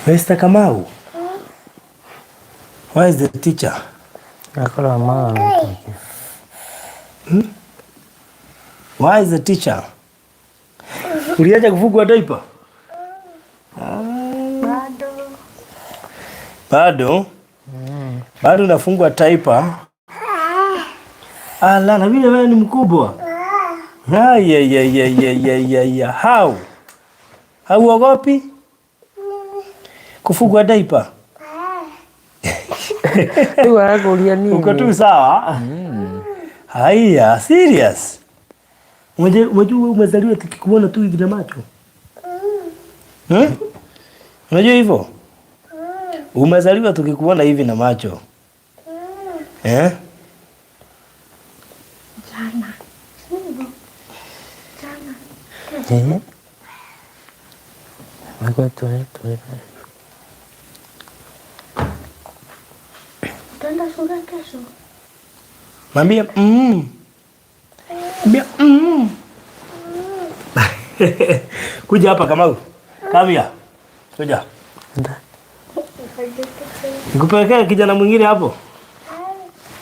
Mr. Kamau. Where is the teacher? Akora ma. Where is the teacher? Uliacha kufugwa diaper? Bado. Bado? Bado unafungwa diaper? Ala, na vile wewe ni mkubwa. Ay, ay, ay, ay, ay, ay, ay, ay. How? Hauogopi? Kufugwa diaper? Rĩu arakũria nini. Uko tu sawa? Haya, serious? Unajua umezaliwa tukikuona tu hivi na macho. Hmm? Unajua hivyo? Umezaliwa tukikuona hivi na macho. Eh? Jana. Sivyo? Jana. Eh? Ngoja tuone tuone. Utaenda shule kesho? Mwambie Mwambie Kuja hapa Kamau. Come here. Kuja. Nikupelekee kijana mwingine hapo.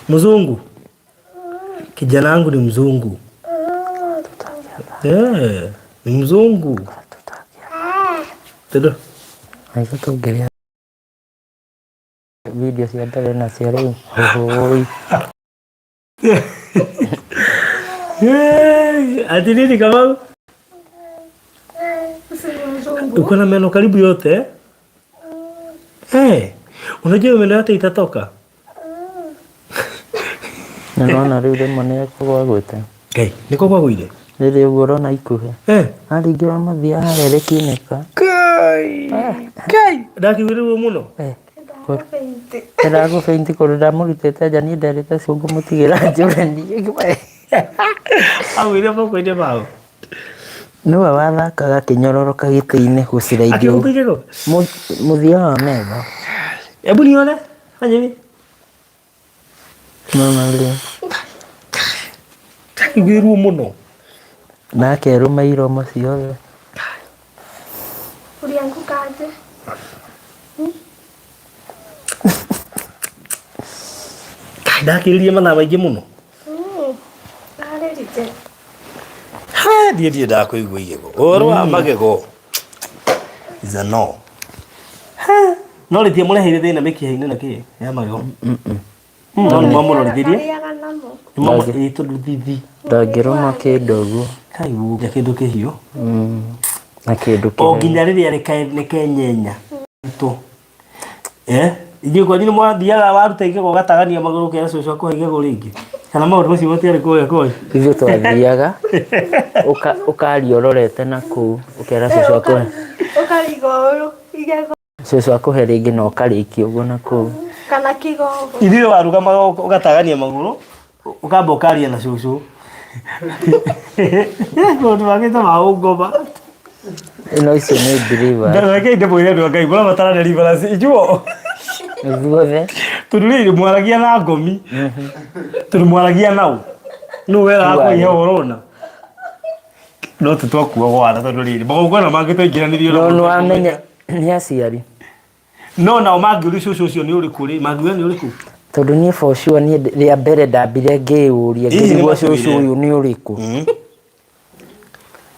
Mzungu. Kijana wangu ni mzungu. Eh, ni mzungu. Tendo. Aiko tũngĩrĩa video cia mbere na cia rĩu. Hũhũi. Hey, ati nini Kamau? Uko na meno karibu yote eh? Eh, unajua meno yote itatoka? Na nona rĩu rĩmwe nĩ ekũgwagwĩte. Ngai, nĩko kwagũire? Rĩrĩ ũguo ũrona ikuhĩ. Eh. Aringĩrwo mũthia harĩa rĩkinĩka. Kai. Kai. Ndakiugire mũno. Eh. Ndĩragũbeinti kũndũ ndamũrutĩte nja niĩ nderĩte cũngũ mũtigĩra njũre niĩ. Agũire moko-inĩ mao. Nĩwe wathakaga akĩnyororoka gĩtĩ-inĩ gũciraithio Akĩgũtha igego? Mũthia wa metha. Hebu nione. Fanya hivi. Nona rĩu. Ndakiugire mũno. Na akerũma iromo ciothe. Ulianguka aje? Kai, ndakĩrĩria mathaa maingĩ mũno. Arĩrite. Ha, ndiĩ ndiendaga kũigua igego. Ũhoro wa magego is a no. Ha, no rĩtia mũreheire thĩna mĩkiha-inĩ na kĩ ya magego. No nĩ mwamũrorithirie. Arĩaga namo. Nĩ tondũ thithi. Ndangĩrũma kĩndũ ũguo. Kai uge kĩndũ kĩhiũ. Na kĩndũ O kĩnene. nginya rĩrĩa rĩkenyenya. Tũ. Eh? Inyuĩ kwanyu nĩ mwathiaga waruta igego ũgatagania magũrũ ũkera cũcũ akũhe igego rĩngĩ? Kana maũndũ macio matiarĩ kũrĩa kwanyu? Ithuĩ twathiaga ũkaria ũrorete na kũu ũkera cũcũ akũhe. Ũkariga ũyũ igego Cũcũ akũhe rĩngĩ na ũkarĩkia ũguo na kũu. kana kigogo. Ithuĩ warũgamaga ũgatagania magũrũ ũkamba ũkaria na cũcũ. Maũndũ mangĩ ta ma ũngoma. Ĩno icio nĩ deliverance. Reke ndĩmwĩre andũ a Ngai mũrabatara deliverance inyuo. Ithuothe. Tondũ rĩrĩ mwaragia na ngomi. Tondũ mwaragia nao. Nũ weraga kũihe ũhoro ũna. No tũtwakuagwo watha tondũ rĩrĩ magongona mangĩ twaingĩranĩrio No nĩ wamenya nĩ aciari. No nao mangĩũria cũcũ ũcio nĩ ũrĩkũ rĩ mangiuga nĩ ũrĩkũ? Tondũ niĩ for sure niĩ rĩa mbere ndambire ngĩyũria Hihi nĩ ngĩrigwo matũire? cũcũ ũyũ nĩ ũrĩkũ.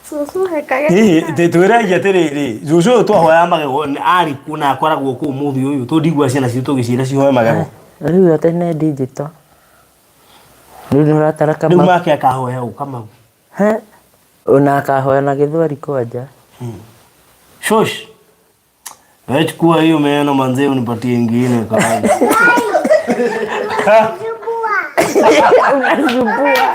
Cũcũ hekage. Hihi twĩragia atĩrĩrĩ cũcũ ũyũ twahoyaga magego arĩ kuo na akoragwo kũu mũthĩ ũyũ tũndigua ciana citũ tũgĩciĩra cihoe magego. Rĩu yote nĩ digital. Rĩu nĩ ũratara Rĩu kama. make akahoya ũ Kamau. He? Ona akahoya na gĩthweri kwanja. Shosh. Wewe chukua hiyo meno manzee unipatie ingine kwanza. Unasumbua.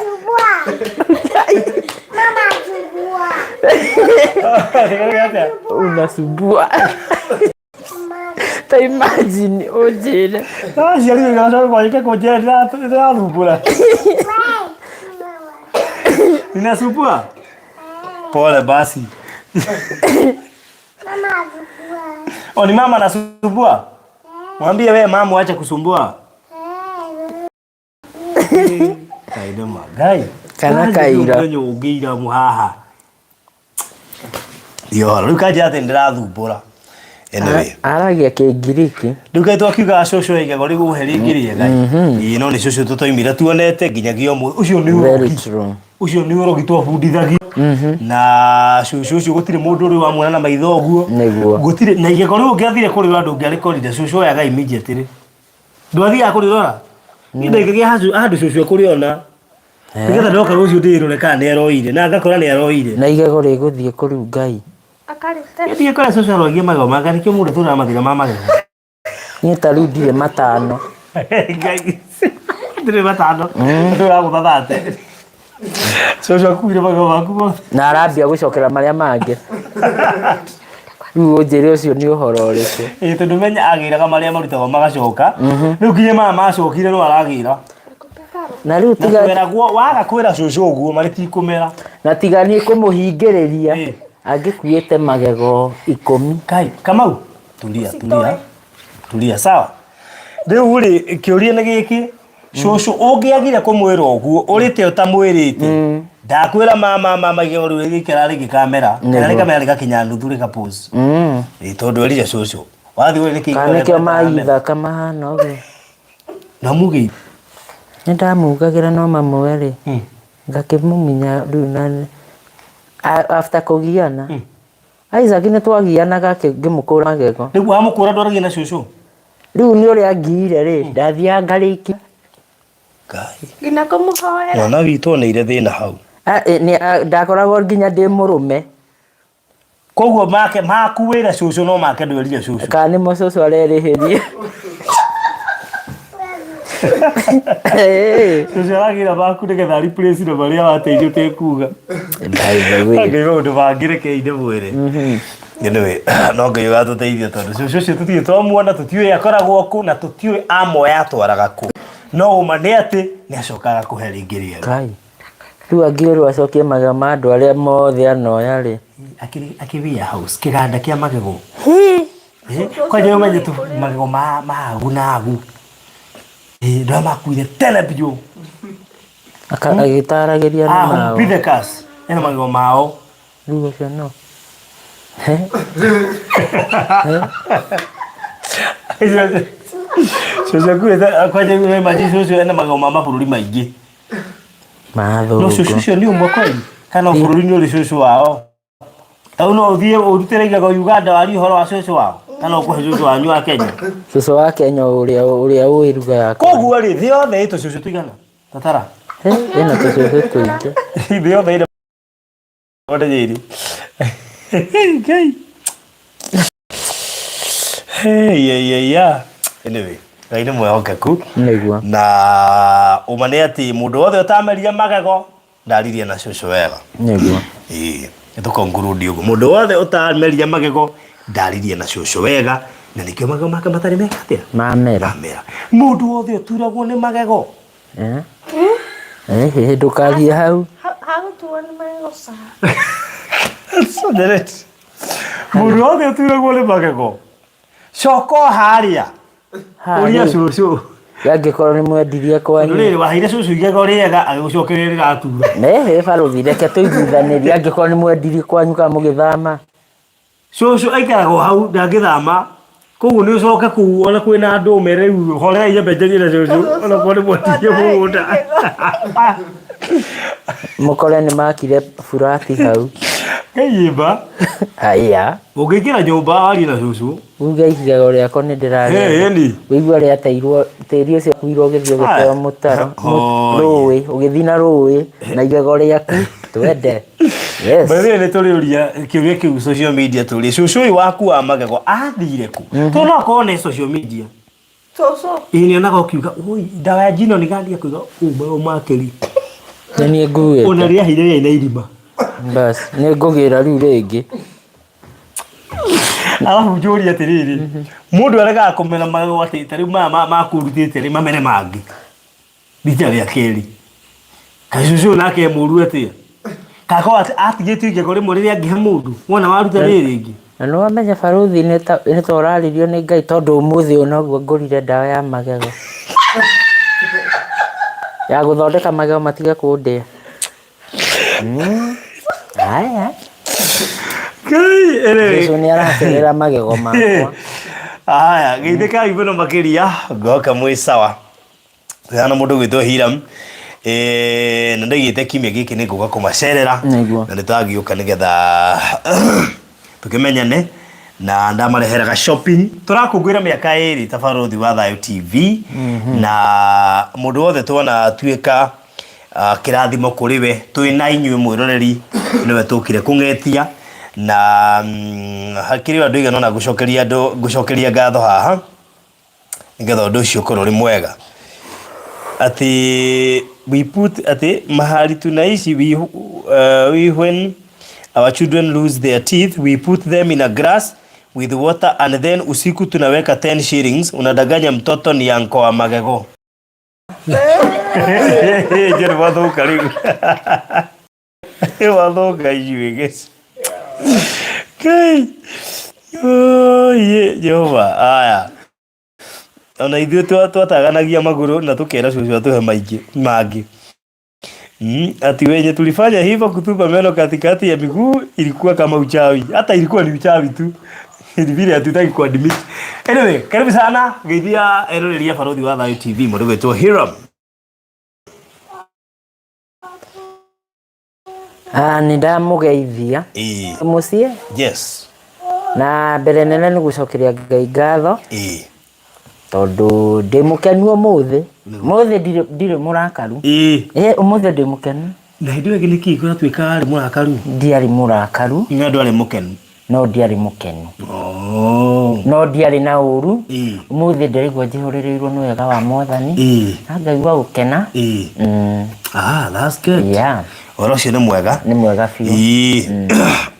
Unasumbua. Ta imagine ũnjĩre. Aciari nĩ kũnjĩra ndĩrathumbũra. Ninasumbua? Pole basi. Oh, ni mama anasumbua? Mwambie wewe mama acha kusumbua. Ngai nĩ ma. Ngai. Kana kaira. Mũthenya ũngĩira haha. Yo, rĩu kanjĩra atĩ nĩndĩrathumbũra. Anyway, Aragia Kĩngiriki. Rĩu kaĩ twakiugaga cũcũ igego rĩgũhe rĩngĩ rĩega. Ĩĩ, no nĩ cũcũ tũtoimire tuonete nginyagia ũmũthĩ. Ũcio nĩ Very ũrogi. true. Ũcio nĩ ũrogi twabundithagio. Na cũcũ ũcio gũtirĩ mũndũ ũrĩ wamuona na maitho ũguo. Nĩguo. Gũtirĩ na igego rĩu ũngĩathire kũrĩrora ndũngĩarĩkorire. Cũcũ oyaga immediately. Ndwathiaga kũrĩrora? Niĩ ndaikagia handũ cũcũ ekũrĩona. Nĩgetha ndoka rũciũ ndĩrĩrore kana nĩ aroire na ngakora nĩ aroire. Na igego rĩgũthiĩ kũrĩu Ngai. Akarĩte. Ndiĩ kora cũcũ arogie magego make nĩkĩo mũndũ atũraga mathĩna ma magego. Niĩ ta rĩu ndirĩ matano. Ngai. Ndirĩ matano. Ndũragũtha thate. Cũcũ akuire magego maku mothe. Na arambia gũcokera marĩa mangĩ. Rĩu ũnjĩre ũcio nĩ ũhoro ũrĩkũ? Ĩĩ tondũ menya agĩraga marĩa marutagwo magacoka. Rĩu nginya maya macokire no aragĩra. Na rĩu Na tiga tweragwo waga kwĩra cũcũ ũguo marĩ tikũmera. na tiga niĩ kũmũhingĩrĩria Ĩĩ. angĩkuĩte magego 10. Kai, Kamau, tulia, tulia. Tulia, sawa. Rĩu rĩ, kĩũria nĩ gĩkĩ, cũcũ ũngĩagire kũmwĩra ũguo, ũrĩte ũtamwĩrĩte, ndakwĩra mama mama igego rĩu rĩgĩikara rĩngĩkamera, kana rĩkamera rĩgakinya nuthu rĩka pause. Ĩĩ, tondũ erire cũcũ. Wathiĩ ũrĩ nĩkĩ Kana nĩkĩo maithaka mahana ũguo. Na mugĩire. Nĩ ndamugagĩra no mamwe rĩ, ngakĩmumunya rĩu na after kũgiana. Isaac nĩ twagianaga ngĩmũkũra magego. Rĩu wamũkũra ndwaragia na cũcũ? Rĩu nĩ ũrĩa ngiire rĩ, ndathiaga ngarĩkia. Ngai. Nginya kũmũhoera. Mwana witũ oneire thĩna hau. Ndakoragwo nginya ndĩ mũrũme. Koguo make maku wĩra cũcũ no make ndwerire cũcũ. Kana nĩmo cũcũ arerĩhĩria. Cũcũ aragĩra maku nĩgetha replace na marĩa wateithio ũtekuga. By the way. Ngai maũndũ mangĩ rekei ndĩmwĩre. Anyway, no Ngai ũgatũteithia tondũ cũcũ ũcio tũtirĩ twamuona, tũtiũĩ akoragwo kũ na tũtiũĩ amoya atwaraga kũ. No ũma nĩ atĩ nĩ acokaga kũhe rĩngĩ rĩerũ. Ngai. Rĩu angĩrwo acokie magego ma andũ arĩa mothe anoya rĩ. Akĩrĩ warehouse, kĩganda kĩa magego. Kwanja ũmenye tu magego ma agu na agu. Andũ arĩa makuire tene biũ. Agĩtaragĩria nĩ mao. Pithecus ena magego mao. Rĩu ũcio no. Cũcũ akuĩte kwanja imagine cũcũ ena magego ma mabũrũri maingĩ. No cũcũ ũcio nĩ ũmwe kweli? Kana o bũrũri nĩ ũrĩ cũcũ wao? Tau no ũthiĩ ũrutĩre igego Uganda warie ũhoro wa cũcũ wao? Kana ũkũhe cũcũ wanyu wa Kenya? Cũcũ wa Kenya ũrĩa ũrĩa ũĩ lugha ya Koguo rĩ, thĩ yothe ĩ tũcũcũ tũigana? Tatara. Ĩna tũcũcũ tũingĩ. Thĩ yothe ĩna Ngai. Hey, yeah, yeah, yeah. Anyway, Ngai nĩ mwĩhokeku. Nĩguo. Na ũma nĩ atĩ mũndũ wothe ũtameria magego ndaririe na cũcũ wega. Nĩguo. Ĩĩ, nĩtũkonkurudi ũguo. Mũndũ wothe ũtameria magego ndaririe na cũcũ wega na nĩkĩo magego make matarĩ meka atĩa? Mamera. Mamera. Mũndũ wothe ũturagwo nĩ magego. Ndũkarie hau. Hagũturwo nĩ magego Mũndũ wothe ũturagwo nĩ magego. Coka o harĩa. Ũria cũcũ. Angĩkorwo nĩ mwendirie kwanyu. Rĩrĩ waheire cũcũ igego rĩega agĩgũcokeria rĩratura. Ehe barũthi reke tũiguithanĩrie angĩkorwo nĩ mwendirie kwanyu kana mũgĩthama. Cũcũ aikaraga o hau ndangĩthama. Koguo nĩ ũcoke kũu ona kwĩna andũ ũmere rĩu horerai nyambe njarie na cũcũ ona korwo nĩ mwendirie mũgũnda. Mũkore nĩ makire burati hau. Kayimba. Haya. Ũngĩingĩra nyũmba warie na cũcũ. Uge igego rĩakwa nĩ ndĩrarĩa. Ũigua rĩateirwo tĩri ũcio ũkuirwo ũgĩthiĩ ũgĩteo mũtaro rũĩ ũgĩthiĩ na rũĩ na igego rĩaku twende. Yes. By the way, nĩ tũrĩũria kĩũria kĩu social media tũrie cũcũ ũyũ waku wa magego athire kũ? Tondũ no akorwo nĩ social media. Cũcũ. Ĩĩ nĩ onaga ũkiuga oi ndawa ya jino nĩ gandia kuiga uma ũmakĩri. Nĩ niĩ nguĩte. Ona rĩaheire rĩarĩ na irima. Bas nĩ ngũgĩra rĩu rĩngĩ. Arabu njũrie atĩrĩrĩ, mũndũ aregaga kũmera magego atĩ ta rĩu maya makũrutĩte rĩ mamere mangĩ rita rĩa kerĩ. Kaĩ cũcũ ũyũ nake e mũru atĩa? Kakorwo atigĩtio igego rĩmwe rĩrĩa angĩhe mũndũ wona waruta rĩrĩ rĩngĩ. Na nĩ wamenya barũthi nĩ ta ũrarĩrio nĩ Ngai tondũ ũmũthĩ ũyũ noguo ngũrire ndawa ya magego. Ya gũthondeka magego matige kũndĩa. Haya. Ngai, anyway. Jesu nĩ aracerera magego makwa. Haya, geithĩkai mũno makĩria ngoka mwĩ sawa hana mũndũ gwĩtwo Hiram. Na ndaigĩte kiumia gĩkĩ nĩ ngũka kũmacerera. Nĩguo. Na nĩ twagĩũka nĩgetha tũkĩmenyane na ndamareheraga shopping. Tũrakũngũĩra mĩaka 2 ta Barũthi wa Thayũ TV. Na mũndũ wothe tuona atuĩka kĩrathimo kũrĩ we, twĩ na inyuĩ mwĩroreri nĩwe tũkire kũng'etia. Na hakĩrĩ andũ aigana ũna ngũcokeria andũ, ngũcokeria ngatho haha nĩgetha ũndũ ũcio ũkorwo ũrĩ mwega. Atĩ we put atĩ mahali tunaishi we when our children lose their teeth we put them in a grass with water and then usiku tunaweka 10 shillings. Unadanganya mtoto ni anko wa magego. Jere wathuka riu. Wathuka inyuĩ gĩci. Ngai. Oye, Jehova. Aya. Ona ithuĩ twataganagia magũrũ na tũkera cũcũ atũhe maingĩ mangĩ. Ati wenye tulifanya hivyo kutupa meno katikati ya miguu ilikuwa kama uchawi. Hata ilikuwa ni uchawi tu. Ni vile hatutaki kuadmit. Anyway, karibu sana geithia eroreri a Barũthi wa Thayũ TV mũndũ gwĩtwo Hiram. Nĩ ndamũgeithia. Mũciĩ? Yes. Na mbere nene nĩ gũcokeria Ngai ngatho. Tondũ ndĩ mũkenu ũmũthĩ. Ũmũthĩ ndirĩ mũrakaru. Ũmũthĩ ndĩ mũkenu. Na hĩndĩ ĩyo ĩngĩ nĩkĩ kũratuĩka warĩ mũrakaru? Ndiarĩ mũrakaru. No ndwarĩ mũkenu. No ndiarĩ mũkenu. No ndiarĩ na ũru. Ũmũthĩ ndĩraigua njihũrĩrĩirwo nĩ wega wa Mwathani. Na ngaigua gũkena. That's good. Ũhoro ũcio nĩ mwega. Nĩ mwega biũ.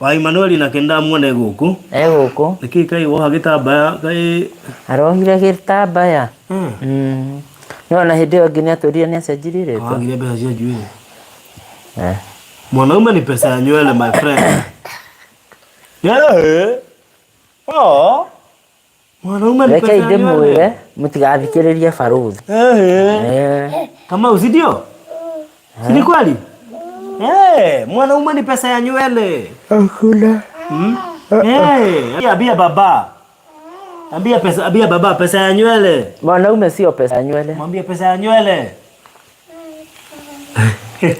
Wa Emmanuel nake ndamuona gũkũ. E gũkũ. Nĩkĩ kaĩ woha gĩtambaya kaĩ Arohire gĩtambaya. No ona hĩndĩ ĩyo ĩngĩ nĩatwĩrire nĩacenjirie rĩtwa. Wagire mbeca cia njuĩrĩ. Mwanaume ni pesa ya nywele my friend. Yeah. Oh. Mwanaume ni Reke pesa ya nywele. ndĩmwĩre mũtigathikĩrĩrie Barũthi. Kama usidio? Si ni kweli? Mwanaume ni pesa ya nywele. Hakuna. Ambia baba. Ambia pesa, ambia baba pesa ya nywele. Mwanaume sio pesa ya nywele. Mwambie pesa ya nywele.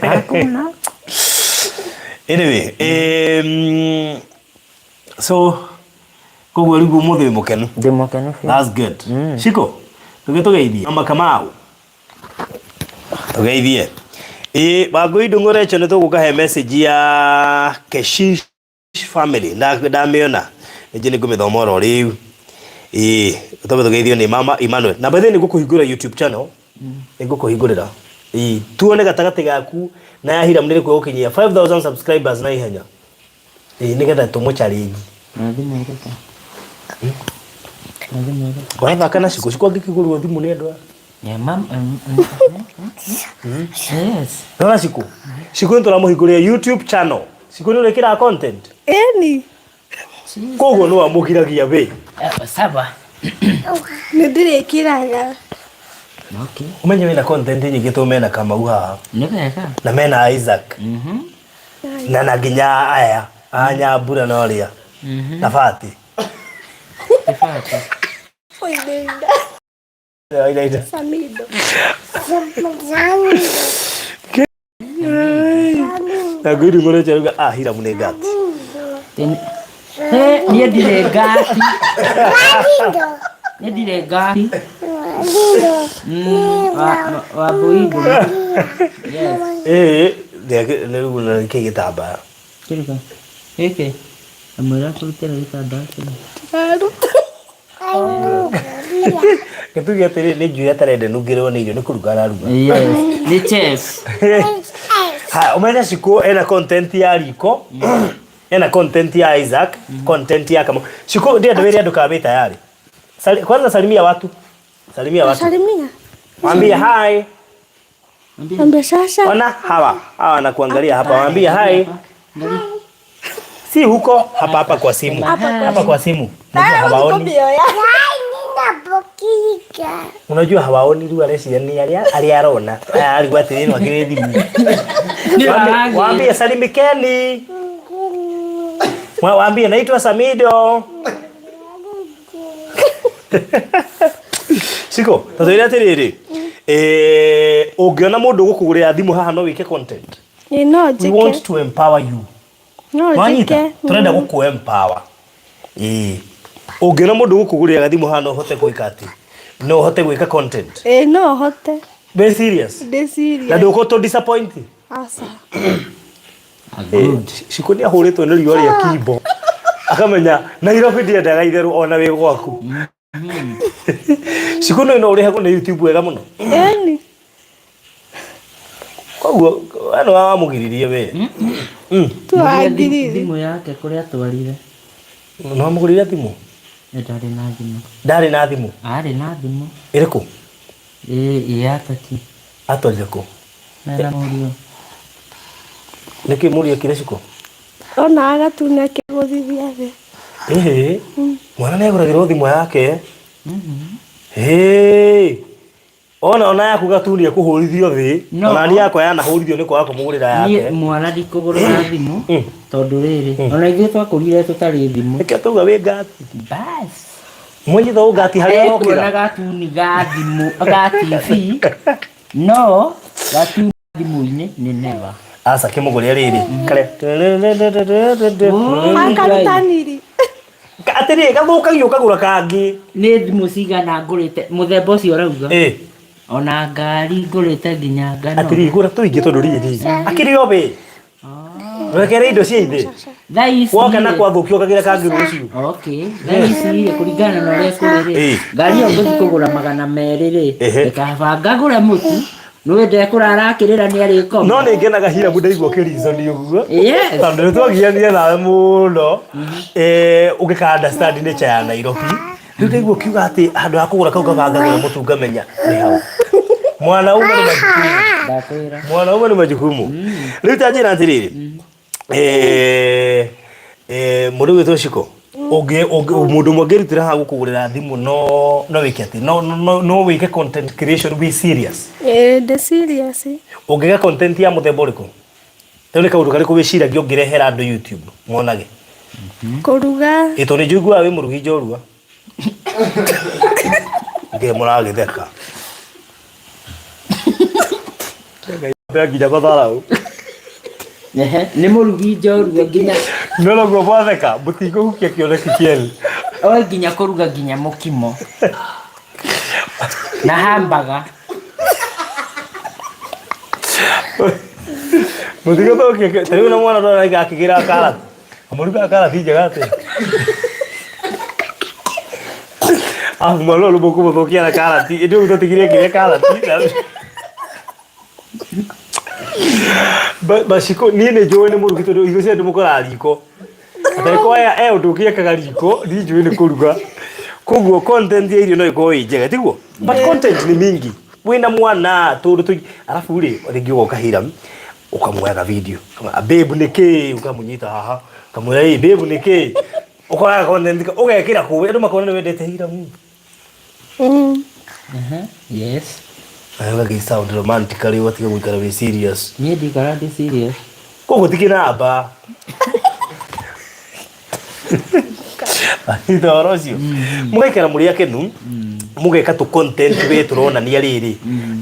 Hakuna. Anyway, so koguo rĩu ũmũthĩ wĩ mũkenu. Ndĩ mũkenu biũ. That's good. Shiko, tũgĩtũgeithie. Mama Kamau. Tũgeithie. Wangũi Ndung'ure icio nĩ tũgũkahe message ya Keshish family. Ndamĩona. Ningĩ nĩ ngũmĩthoma oro rĩu. Tũbe tũgeithio nĩ Mama Emmanuel. Na by the way nĩ ngũkũhingũra YouTube channel. Nĩ ngũkũhingũrĩra. Tuone gatagatĩ gaku na ya Hiram nĩ rĩkũ gũkinyia 5000 subscribers na ihenya. Nĩgetha tũmũ challenge. Na thimũ ĩrĩkũ? Na thimũ ĩrĩkũ? Ũrathaka na Shiko. Shiko angĩkĩgũrwo thimũ nĩ andũ aya. Yeah, ma'am. Yes. Nona Shiko. Shiko nĩ tũramũhingũrĩra YouTube channel. Shiko nĩ ũrĩkĩraga content? Ĩni. Koguo nĩ wamũgiragia we. Sawa. Nĩ ndĩrĩkĩraga. Okay. Ũmenye wĩna content nyingĩ tondũ mena Kamau haha. Nĩ wega. Na mena Isaac. Na nginya aya, a Nyambura na ũrĩa. Na Fati. Fati. Oinda. Oinda. Samido. Na ngwĩri ng'ore charuga, Hiramu nĩ ngati. Niĩ ndirĩ ngati. Niĩ ndirĩ ngati. Wambui ndũrĩ. Yes. Nĩ rĩu na nĩkĩ gĩtambaya? Kĩrĩkũ? Gĩkĩ? Amwĩra kũrutĩra gĩtambaya kĩu. Ndĩraruta. Gĩtuge atĩrĩ, nĩ njuĩrĩ atarenda nungĩrwo nĩ irio, nĩ kũruga araruga. Yes. Nĩ chef. Ha, ũmenye Shiko ena content ya riko, ena content ya Isaac, content ya Kamau. Shiko, ndiye ndwĩre andũ kana wĩ tayari. Kwanza salimia watu. Salimia watu. Salimia. Mwambie hi. Mwambie sasa. Ona hawa, hawa wanakuangalia hapa. Mwambie hi. Si huko, hapa hapa kwa simu. Hapa kwa simu. Unajua hawaoni. Unajua hawaoni rĩu areciria nĩ arĩa arona. Aya arigwo atĩrĩ, no akĩrĩ thimũ. Nĩ aragĩ. Waambie salimikeni. Waambie naitwa Samido. Ciko, ta twĩre atĩrĩrĩ, eh, ũngĩona mũndũ ũgũkũgũrĩra thimũ haha no wĩke content. Ĩĩ no We njĩke. want to empower you. No Wanyita? njĩke. Tũrenda gũkũ empower. Ĩĩ. Ũngĩona mũndũ ũgũkũgũrĩra gathimũ haha no ũhote gwĩka atĩ? No ũhote gwĩka content? Ĩĩ no hote. Be serious? Ndĩ Na serious. ndũgũtũ disappoint? Aca. Good. Cikũ nĩ ahũrĩtwo nĩ riũa rĩa kimbo. Akamenya Nairobi ndiendaga itherũ ona wĩ gwaku. Cikũ no ũrĩhagwo nĩ YouTube wega mũno. Ĩni. Koguo we nĩ wamũgiririe we. Tuangiririe. Thimũ yake kũrĩa atwarire. Nĩ wamũgũrĩire thimũ? Ndarĩ na thimũ. Ndarĩ na thimũ? Arĩ na thimũ. Ĩrĩkũ? Ĩ ya tati. Atwarire kũ? Mena mũriũ. Nĩkĩ mũriũ ekire Cikũ? Ona agatune akĩgũthithia thĩ. Ĩhĩ, mwana nĩ agũragĩrwo thimũ yake. Hĩ, ona ona yaku gatuni ekũhũrithio thĩ. No. Ona niĩ yakwa yanahũrithio nĩ kwaga kũmũgũrĩra Niĩ yake. mwana ndikũgũrĩra thimũ tondũ rĩrĩ ona ithuĩ twakũrire tũtarĩ thimũ. Nĩkĩo tauga wĩ ngati. Bas. Mwenyitha ũ ngati harĩa Ekuona ũrokĩra. gatuni ga thimũ ga TV no gatuni thimũ-inĩ nĩ never. Aca kĩmũgũrĩre rĩrĩ. Karĩa. Akarutaniri. Atĩrĩ, gathũkagio ũkagũra kangĩ. Nĩ thimũ cigana ngũrĩte mũthemba ũcio ũrauga? Ĩ. Ona ngari ngũrĩte nginya ngano. Atĩrĩ, gũra tũingĩ tondũ rĩrĩ. Akĩrĩ o be. Rekere indo cia ithe. Thaa ici Woka na rĩ- kwathũkio ũkagĩra kangĩ rũciũ. Okay, thaa ici rĩ kũringana na ũrĩa kũrĩ rĩ Ĩ. ngari ĩyo ngũthiĩ kũgũra 200 rĩ Ehe. ndĩkabanga ngũre mũtu nĩwe ndekũrara akĩrĩra nĩ arĩkoma. No nĩ ngenaga Hiramu ndaigua ũkĩreason ũguo. Yes. Tondũ nĩ twagianire nawe mũno. Eh, ũgĩka understand nature ya Nairobi. Rĩu ndaigua ũkiuga atĩ handũ ha kũgũra kau kabanga ngũre mũtu ngamenya nĩ hau. Mwanaume nĩ majukumu. Ndakwĩra. Mwanaume nĩ majukumu. Rĩu ta njĩra atĩrĩrĩ. Eh, eh, mũndũ ũgwĩtwo Shiko ũngĩ ũngĩ- mũndũ ũmwe angĩrutĩra haha gũkũgũrĩra thimũ no no wĩke atĩ no no no wĩke content creation be serious. Ĩĩ ndĩ serious. Ũngĩka content ya mũthemba ũrĩkũ? Rĩu nĩ kaũndũ karĩkũ wĩciragia ũngĩrehera andũ YouTube monage? Kũruga. Ĩ tondũ nĩ njiguaga wĩ mũrugi njorua. Ngai mũragĩtheka. Ngai nginya matharau. Ehe, nĩ mũrugi njorua nginya No noguo mwatheka mũtikũhukia kĩoneki kĩenu. oĩ nginya kũruga nginya mũkimo na hambaga. Mũtigũthũkia ta rĩu na mwana ndona akĩgĩra karati. Amũrugaga karati njega atĩa? Arabu mwana ũyũ mũkũmũthũkia na karati. Ĩndĩ ũguo tũtigire ngĩrĩa karati. Maciko niĩ nĩ njũĩ nĩ mũrugi tondũ irio ciothe ndĩmũkoraga riko. Angĩkorwo e ũndũ ũngĩ ekaga riko, niĩ njũĩ nĩ kũruga. Koguo content ya irio no ĩkorwo ĩ njega, tiguo? But content nĩ mingi. Wĩna mwana tũũndũ tũingĩ. Arabu rĩ, rĩngĩ ũgoka Hiram, ũkamuoyaga video. Ũkamwĩra babe nĩ kĩĩ? Ũkamũnyita haha, ũkamwĩra ĩ babe nĩ kĩĩ? Ũkoraga content ũgekĩra kũu andũ makona nĩ wendete Hiram. Yes. Nawe ũgagĩ sound romantically ũgatiga gũikara wĩ serious. Niĩ ndikara ndĩ serious. Koguo ti kĩnamba. Anyita ũhoro ũcio. Mũgaikara mũrĩ akenu, mũgeka tũ content we tũronania rĩrĩ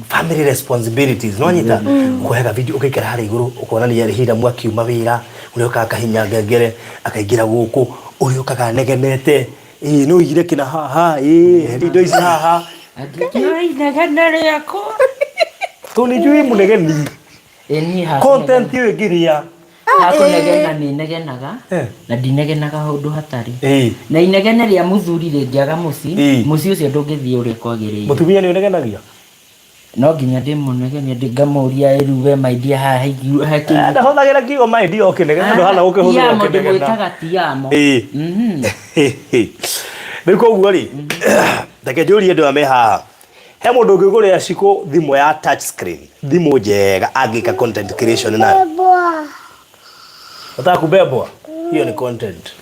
family responsibilities no anyita ũkoyaga video ũgaikara harĩa igũrũ ũkonania Hiramu akiuma wĩra ũrĩa ũkaga akahinya ngengere akaingĩra gũkũ ũrĩa ũkaga anegenete ĩĩ no ũigire kĩna haha ĩĩ he indo ici haha Angĩkĩoya inegene rĩakwa. Tondũ nĩ njũĩ mũnegeni. Ĩ niĩ ha Content ĩyo ĩngĩrĩa. Ha kũnegena nĩ negenaga Eh. na ndinegenaga ũndũ hatarĩ. Ĩĩ. Na inegene rĩa mũthuri rĩngĩaga mũciĩ, Ĩĩ. mũciĩ ũcio ndũngĩthiĩ ũrĩa kwagĩrĩire. Mũtumia nĩ ũnegenagia? No nginya ndĩmũnegenie ngamũria rĩu we my dear haha Eh, ndahũthagĩra kiugo my dear ũkĩnegena ndũhana gũkĩhũthĩra Tiamo ũkĩnegena. ndĩmwĩtaga tiamo. Ĩĩ. Rĩu koguo rĩ, reke njũrie andũ aya me haha. He mũndũ ũngĩgũrĩra Shiko thimũ ya touch screen, thimũ njega angĩka content creation nayo? Unataka kubebwa? Hiyo ni content.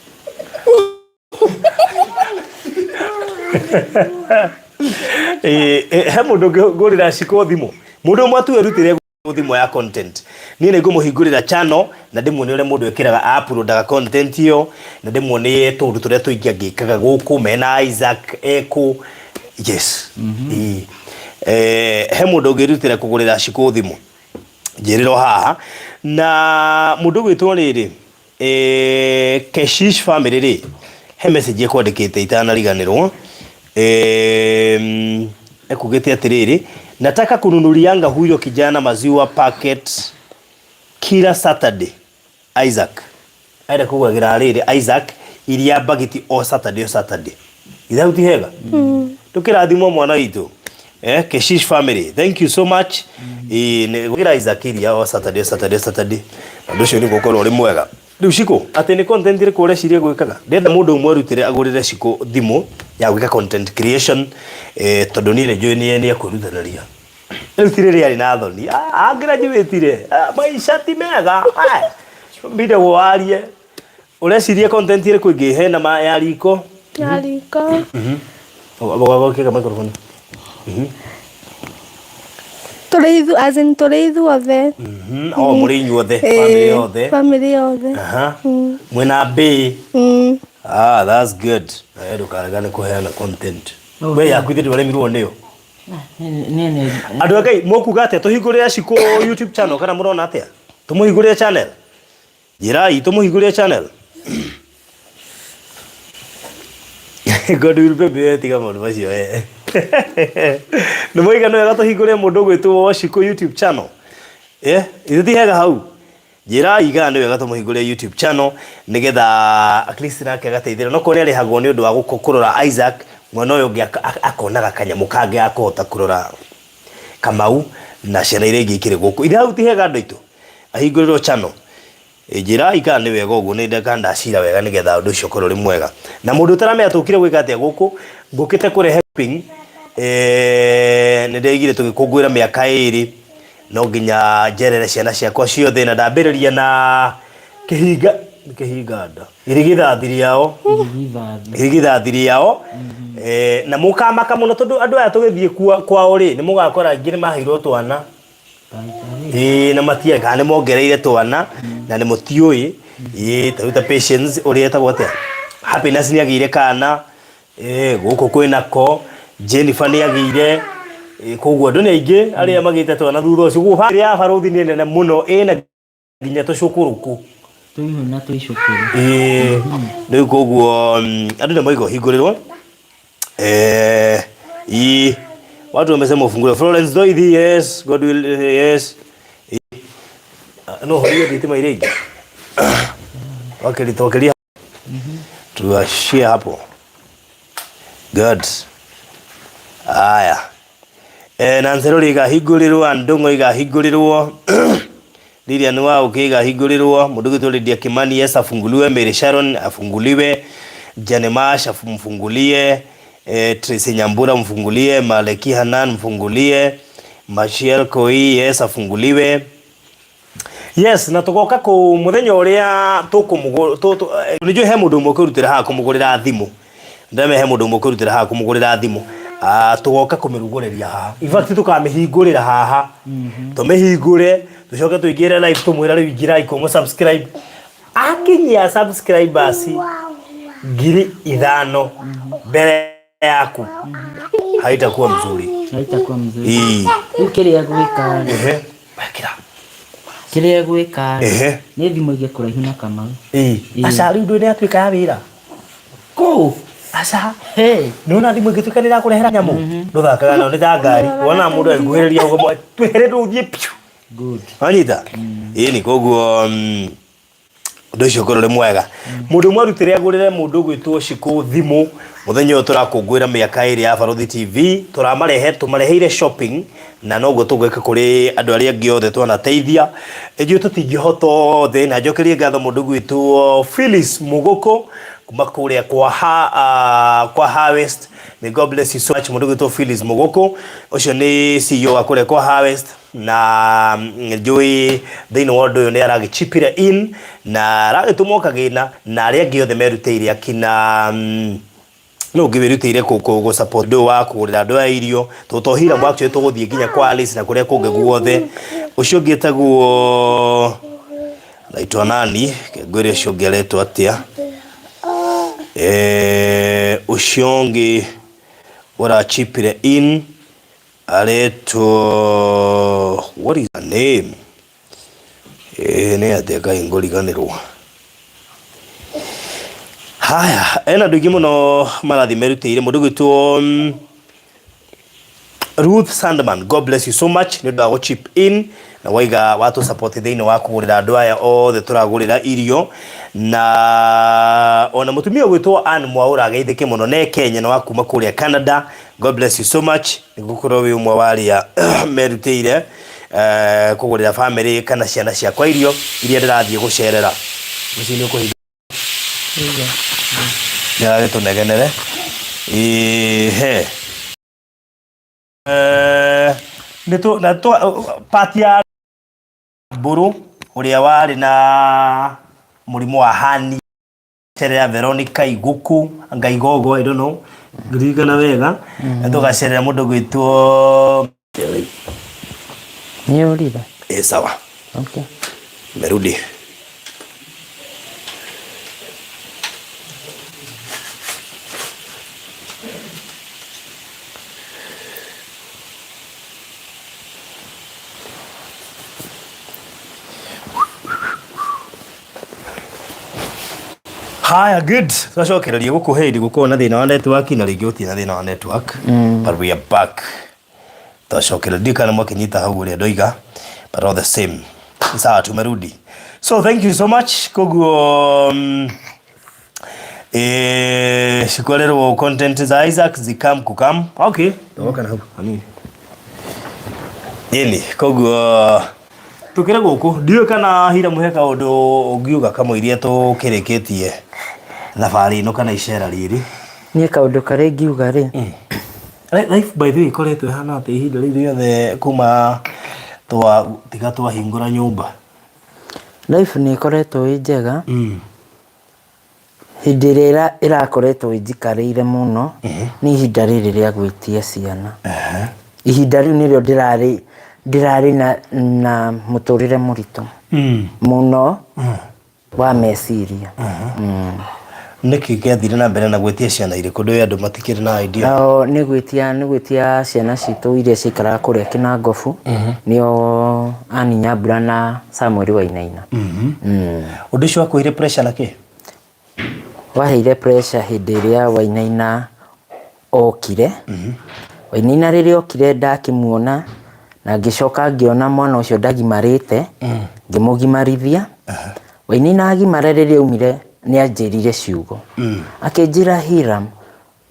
Eh, eh, he mũndũ ũngĩgũrĩra Shiko thimũ? Mũndũ ũmwe tu erutĩre. Thimũ ya content niĩ nĩ ngũmũhingũrĩra channel na ndĩmuonie ũrĩa mũndũ ĩkĩraga uploadaga content ĩyo, na ndĩmuonie tũũndũ tũrĩa tũingĩ angĩkaga gũkũ mena Isaac ekũ. Yes. Ĩĩ. He mũndũ ũngĩrutĩra kũgũrĩra Shiko thimũ, njĩrĩrwo haha na mũndũ ũgwĩtwo rĩrĩ. Keshish family rĩ, he message ĩkwandĩkĩte itanariganĩrwo. Ekugĩte atĩrĩrĩ, nataka kununulianga huyo kijana maziwa packet kila Saturday. Isaac arenda kũgũragĩra rĩrĩ Isaac iria mbagiti o Saturday o Saturday. Ithe ti hega? Tũkĩrathimwo mwana witũ. Keshish family, thank you so much. Nĩ gwĩkĩra Isaac iria o Saturday, Saturday, Saturday. Ũndũ ũcio nĩ gũkorwo ũrĩ mwega. Rĩu Shiko, atĩ nĩ content ĩrĩkũ ũreciria gwĩkaga? Ndĩrenda mũndũ ũmwe arutĩre agũrĩre Shiko thimũ ya gwĩka content creation, tondũ niĩ nĩ njũĩ nĩ ekwĩrutanĩria. Rĩu ti rĩrĩa arĩ na thoni. Ah, agraduate-ire. Ah, maica ti mega. Ah, mbindagwo warie. Ũreciria content ĩrĩkũ ĩngĩ hena ma ya riko? Ya riko. Ũgakĩga microphone. Tũrĩ ithu as in tũrĩ ithuothe. Oh, mũrĩ inyuothe, family yothe. Family yothe. Aha. Mwĩna mbĩ. Ah, that's good. Eh, ndũkaregane kũheana content. We yaku ithe ndwaremirwo nĩyo. Niĩ nĩ Andũ a Ngai, mũkuga atĩa tũhingũrĩre Shiko YouTube channel kana mũrona atĩa? Tũmũhingũrĩre channel? Njĩrai tũmũhingũrĩre channel. God will pay me, tiga maũndũ macio we. Nĩ mwaiga nĩ wega tũhingũrĩre mũndũ ũgwĩtwo Shiko YouTube channel. Eh, ithuĩ ti hega hau. Njĩrai kana nĩ wega tũmũhingũrĩre YouTube channel nĩgetha at least nake agateithĩrĩria. No korwo nĩ arĩhagwo nĩ ũndũ wa kũrora Isaac, mwana ũyũ ũngĩ akonaga kanyamũ kangĩ ga kũhota kũrora Kamau na ciana iria ingĩ ikĩrĩ gũkũ. Ithe hau ti hega andũ aitũ? Ahingũrĩrwo channel. Njĩrai kana nĩ wega ũguo, nĩ kana ndacira wega nĩgetha ũndũ ũcio ũkorwo ũrĩ mwega. Na mũndũ ũtaramenya tũkire gwĩka atĩa gũkũ, ngũkĩte kũrehe shopping, nĩ ndĩraigire tũgĩkũngũĩra mĩaka ĩrĩ, no nginya njerere ciana ciakwa ciothe, na ndambĩrĩria na kĩhinga, nĩ kĩhinga nda, irigithathi rĩao, irigithathi rĩao, na mũkamaka mũno tondũ andũ aya tũgĩthiĩ kwao rĩ, nĩ mũgakora aingĩ nĩ maheirwo twana. Ĩĩ na matiarĩ kana nĩ mongereire twana na nĩ mũtiũĩ. Ĩĩ ta rĩu ta Patience ũrĩa etagwo atĩa? Happiness nĩ agĩire kana, ĩĩ gũkũ kwĩna ko, Jennifer nĩ agĩire, ĩĩ koguo andũ nĩ aingĩ arĩa magĩte twana thutha ũcio. Koguo bamĩrĩ ya barũthi nĩ nene mũno ĩna nginya tũcũkũrũkũ. Tũihũ na tũicũkũrũ. Ĩĩ rĩu koguo andũ nĩ moiga ũhingũrĩrwo. Ii watu wamesema ufunguliwe. Florence Doithi, yes, God will, yes. No horia thitima iria ingĩ. Wakili tuwashie hapo. Good. Aya. Na Nserũri igahingũrĩrwo, Ndũng'o igahingũrĩrwo, Lilian wa ũkĩ igahingũrĩrwo, mũndũ ũgwĩtwo Lydia Kimani, yes, afunguliwe, Mary Sharon afunguliwe, Jane Mash mfungulie, Tracy Nyambura mfungulie, Maleki Hanan mfungulie, Machiel Koi, yes, afunguliwe. Yes, na tugoka ku muthenya uria tukumugu nijui he mundu umwe kwirutira haha kumugurira thimu. Ndame he mundu umwe kwirutira haha kumugurira thimu. Tugoka kumiruguriria haha. In fact tukamihingurira haha. Tumihingure, tucoke tuingire live tumwira riu ingirai kumu subscribe. Akinyia subscribers 5,000 mbere yaku haitakuwa mzuri. Haitakuwa mzuri. Ii. Rĩu kĩrĩa gwĩka rĩ, Ehe. Wekĩra. Kĩrĩa gwĩka rĩ, Ehe. nĩ thimũ ige kũraihu na Kamau. Ii. Ii. Aca rĩu ndũĩ nĩ yatuĩka ya wĩra. Kũ? Aca. Hey. Nĩ wona thimũ ĩngĩtuĩka nĩ ĩrakũrehera nyamũ. Ndũthakaga nayo nĩ ta ngari. Wona mũndũ agĩkuhĩrĩria ũguo twehere ndũthiĩ piu. Good. Wanyita? Ĩni koguo ũndũ ũcio ũkorwo ũrĩ mwega. Mũndũ ũmwe arutĩre agũrĩre mũndũ ũgwĩtwo Shiko thimũ mũthenya ũyũ tũrakũngũĩra mĩaka ĩrĩ ya Barũthi TV. Tũramarehe, tũmareheire shopping na noguo tũgwĩka kũrĩ andũ arĩa angĩ othe twanateithia. Ithuĩ tũtingĩhota othe na njokerie ngatho mũndũ ũgwĩtwo Phyllis Mũgũkũ kuma kũrĩa kwa kwa Harvest. May God bless you so much mũndũ ũgwĩtwo Phyllis Mũgũkũ. Ũcio nĩ CEO wa kũrĩa kwa Harvest. Na njũĩ thĩinĩ wa ũndũ ũyũ nĩ aragĩchipire in na aragĩtũmwo kagĩna na arĩa angĩ othe merutĩire akina Nũ ũngĩ wĩrutĩire gũ support ũndũ ũyũ wa kũgũrĩra andũ aya irio? Tondũ to Hiram actually tũgũthiĩ nginya kwa Alice na kũrĩa kũngĩ guothe. Ũcio ũngĩ etagwo naitwa nani? Ngwĩre ũcio ũngĩ aretwo atĩa? Ũcio ũngĩ ũrachipire in aretwo, what is her name? Ĩĩ nĩ atĩa Ngai ngũriganĩrwo. Haya, ena andũ aingĩ mũno marathiĩ merutĩire mũndũ gwĩtwo Ruth Sandman, God bless you so much nĩ ũndũ wa gũ chip in na waiga watũ support thĩinĩ wa kũgũrĩra andũ aya othe tũragũrĩra irio na ona mũtumia ũgwĩtwo Ann Mwaũra ageithĩke mũno ne Kenya na wa kuma kũrĩa Canada. God bless you so much nĩ gũkorwo wĩ ũmwe wa arĩa merutĩire kũgũrĩra famĩlĩ kana ciana ciakwa irio iria ndĩrathiĩ gũcerera. Mũciĩ nĩ ũkũhinga nĩ aragĩtũnegenere. Ĩĩ nĩ tũ na tũ part ya Mbũrũ ũrĩa warĩ na mũrimũ wa hernia cerera Veronica Iguku anga Igogo I don't know ngĩririkana wega na tũgacerera mũndũ gwĩtwo Nĩ ũrire? Ĩ sawa. Okay. Merudi. Haya, good. Twacokereria gũkũ hĩndĩ gũkorwo na thĩna wa network na rĩngĩ gũtirĩ na thĩna wa network. But we are back. Twacokereria ndiũĩ kana mwakĩnyita hau ũrĩa ndoiga but all the same. Ni sawa tumerudi. So thank you so much. Koguo cikwererwo content za Isaac zikam kukam. Okay. Toka na hau hanini. Ĩni, koguo Tũkĩrĩ gũkũ ndiũĩ kana hira mũhe kaũndũ ũngiuga kamũiria tũkĩrĩkĩtie thabarĩ ĩno kana icera rĩrĩ. Niĩ kaũndũ karĩa ingiuga rĩ. Life by the way ĩkoretwo ĩhana atĩa ihinda rĩu rĩothe kuma twa tiga twahingũra nyũmba? Life nĩ ĩkoretwo ĩ njega. Hĩndĩ ĩrĩa ĩrakoretwo ĩnjikarĩire mũno nĩ ihinda rĩrĩ rĩa gwĩtia ciana. Ihinda rĩu nĩrĩo ndĩrarĩ ndĩrarĩ na, na mũtũrĩre mũritũ mũno wa meciria. Nĩkĩ gĩathire na mbere na gwĩtia ciana irĩkũ? Ndũĩ andũ matikĩrĩ na idea. Nao nĩ gwĩtia nĩ gwĩtia ciana citũ iria ciikaraga kũrĩa Kĩnangobu nĩo Ann Nyambura na Samuel Wainaina. Ũndũ ũcio wakũheire pressure na kĩ? Waheire pressure hĩndĩ ĩrĩa Wainaina okire. Wainaina rĩrĩa okire ndakĩmuona na ngĩcoka ngĩona mwana ũcio ndagimarĩte, ngĩmũgimarithia. Wainaina agimara rĩrĩa aumire nĩ anjĩrire ciugo. Akĩnjĩra Hiram,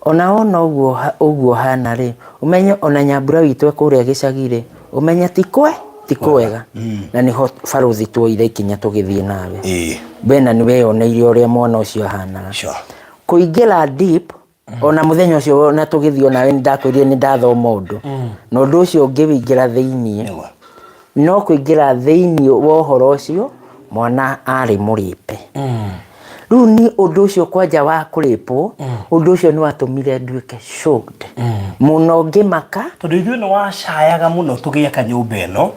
Ona wona ũguo ũguo ũhana rĩ, ũmenye ona Nyambura witũ e kũrĩa gĩcagi rĩ, ũmenye ti kwe ti kwega. Na nĩho barũthi tuoire ikinya tũgĩthiĩ nawe. We na nĩ weyoneire ũrĩa mwana ũcio ahanaga. Sure. Kũingĩra deep, ona mũthenya ũcio ona tũgĩthiĩ onawe nĩ ndakwĩrire nĩ ndathoma ũndũ. Na ũndũ ũcio ngĩwĩingĩra thĩiniĩ. Nĩguo. No kũingĩra thĩiniĩ wa ũhoro ũcio, mwana arĩ mũrĩpe. Rĩu niĩ ũndũ ũcio kwanja wa kũrĩpwo, ũndũ ũcio nĩ watũmire nduĩke shocked mũno ngĩmaka. Tondũ ithuĩ nĩ wacayaga mũno tũgĩaka nyũmba ĩno,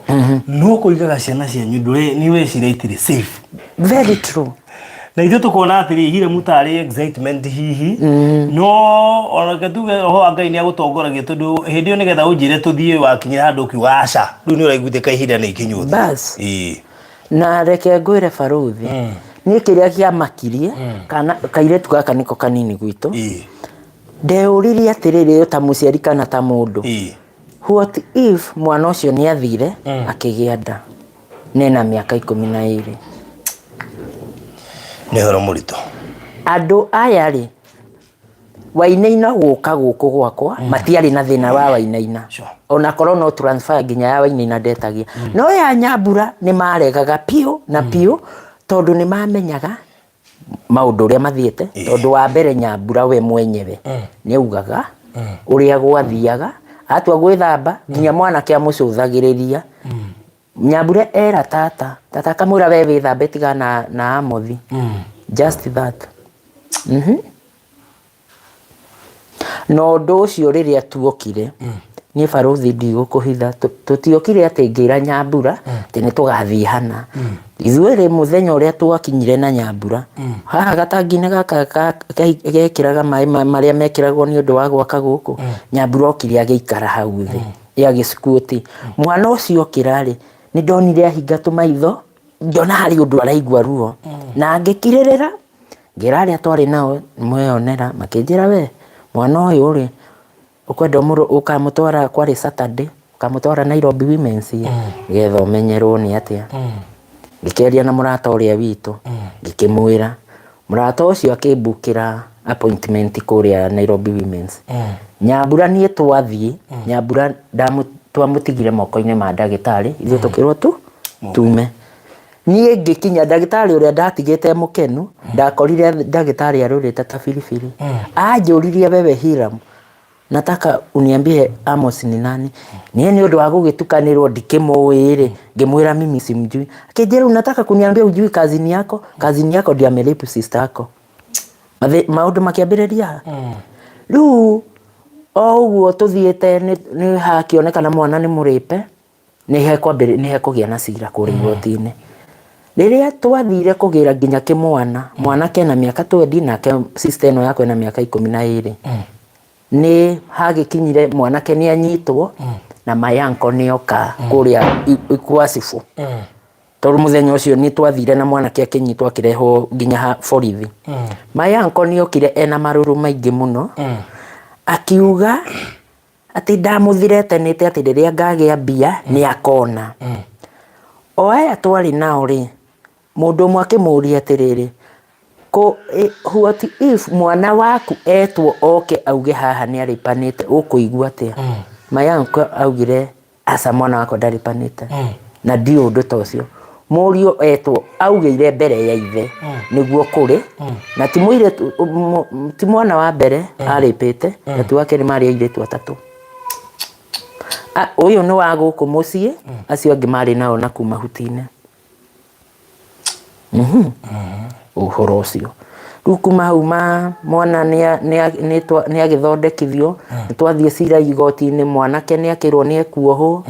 no kũigaga ciana cianyu ndũrĩ nĩ ũreciria itirĩ safe. Very true. Na ithuĩ tũkona atĩrĩ hire mũtarĩ excitement hihi no ona reke tuge roho wa Ngai nĩ agũtongoragia tondũ hĩndĩ ĩyo nĩgetha ũnjĩre tũthiĩ wakinyire handũ ũkiuga aca rĩu nĩ ũraiguĩte ka ihinda nĩ ikinyu ũthiĩ. Bas. Ĩĩ. Na reke ngwĩre barũthi, niĩ kĩrĩa kĩamakirie, kana kairĩtu gaka nĩko kanini gwitũ, Ĩĩ. ndeyũririe atĩrĩrĩ ta mũciari kana ta mũndũ, Ĩĩ. what if mwana ũcio nĩ athire akĩgĩa nda na ena mĩaka 12? Nĩ ũhoro mũritũ. Andũ aya rĩ, Wainaina gũka gũkũ gwakwa matiarĩ na thĩna wa Wainaina. Sure. Ona korwo no transfer nginya ya Wainaina ndetagia. No ya Nyambura nĩ maregaga piũ na piũ tondũ nĩ mamenyaga maũndũ ũrĩa mathiĩte. Tondũ wa mbere Nyambura we mwenyewe nĩ augaga ũrĩa gwathiaga atua gwĩthamba nginya mwanake amũcũthagĩrĩria. Nyambura era tata, tata akamwĩra we wĩthambe tiga na Amothi. Just that. Na ũndũ ũcio rĩrĩa tuokire, niĩ barũthi ndigũkũhitha, tũtiokire atĩ ngĩra Nyambura atĩ nĩ tũgathiĩ hana. Ithuĩ rĩ mũthenya ũrĩa twakinyire na Nyambura, haha gatangi-inĩ gaka gekĩraga maĩ marĩa mekĩragwo nĩ ũndũ wa gwaka gũkũ, Nyambura okire agĩikara hau thĩ, ĩ agĩsquat. Mwana ũcio okĩra rĩ, nĩ ndonire ahinga tũmaitho, ngĩona harĩ ũndũ araigua ruo. Na ngĩkirĩrĩra, ngĩra arĩa twarĩ nao mweyonera, makĩnjĩra we, mwana ũyũ rĩ, ũkwenda ũkamũtwara kwarĩ Saturday, ũkamũtwara Nairobi Women's nĩgetha ũmenyerwo nĩ atĩa. Ngĩkĩaria na mũrata ũrĩa witũ, ngĩkĩmwĩra. Mũrata ũcio akĩmbukĩra appointment kũrĩa Nairobi Women's. Nyambura niĩ twathiĩ, Nyambura twamũtigire moko-inĩ ma ndagĩtarĩ, ithuĩ tũkĩrwo tu tume. Niĩ ngĩkinya ndagĩtarĩ ũrĩa ndatigĩte mũkenu, ndakorire ndagĩtarĩ arũrĩte ta biribiri. Anjũririe wewe Hiram, nataka uniambie Amos ni nani? Niĩ nĩ ũndũ wa gũgĩtukanĩrwo ndikĩmũĩ rĩ, ngĩmwĩra mimi simjui. Akĩnjĩra unataka kuniambia hujui kazini yako? Kazini yako ndiye amerape sister yako. Maũndũ makĩambĩrĩria ha? Rĩu o ũguo tũthiĩte nĩ hakĩonekana mwana nĩ mũrĩpe, nĩ hekũgĩa na cira kũrĩa igoti-inĩ. Rĩrĩa twathire kũgĩra nginya kĩmwana, mwanake ena mĩaka twendi nake sister ĩno yakwa ena mĩaka 12. Nĩ hagĩkinyire mwanake nĩ anyitwo na my uncle nĩ oka kũrĩa kwa cibũ. Tondũ mũthenya ũcio nĩ twathire na mwanake akĩnyitwo akĩrehwo nginya borithi. My uncle nĩ okire ena marũrũ maingĩ mũno, akiuga atĩ ndamũthiretenĩte atĩ rĩrĩa ngagĩa mbia nĩ akona. O aya twarĩ nao rĩ, mũndũ ũmwe akĩmũria atĩrĩrĩ, what if mwana waku etwo oke auge haha nĩ arĩpanĩte, ũkũigua atĩa? My uncle augire aca mwana wakwa ndarĩpanĩte na ndiũĩ ũndũ ta ũcio. Mũriũ etwo augĩire mbere ya ithe nĩguo kũrĩ, na ti mũirĩtu, ti mwana wa mbere arĩpĩte, na ti wa kerĩ, marĩ airĩtu atatũ. Ũyũ nĩ wa gũkũ mũciĩ, acio angĩ marĩ nao na kuma mahuti-inĩ. Ũhoro ũcio rĩu kuma hau mwana nĩ agĩthondekithio, nĩ twathiĩ cira igoti-inĩ, mwanake nĩ akĩrwo nĩ ekuohwo.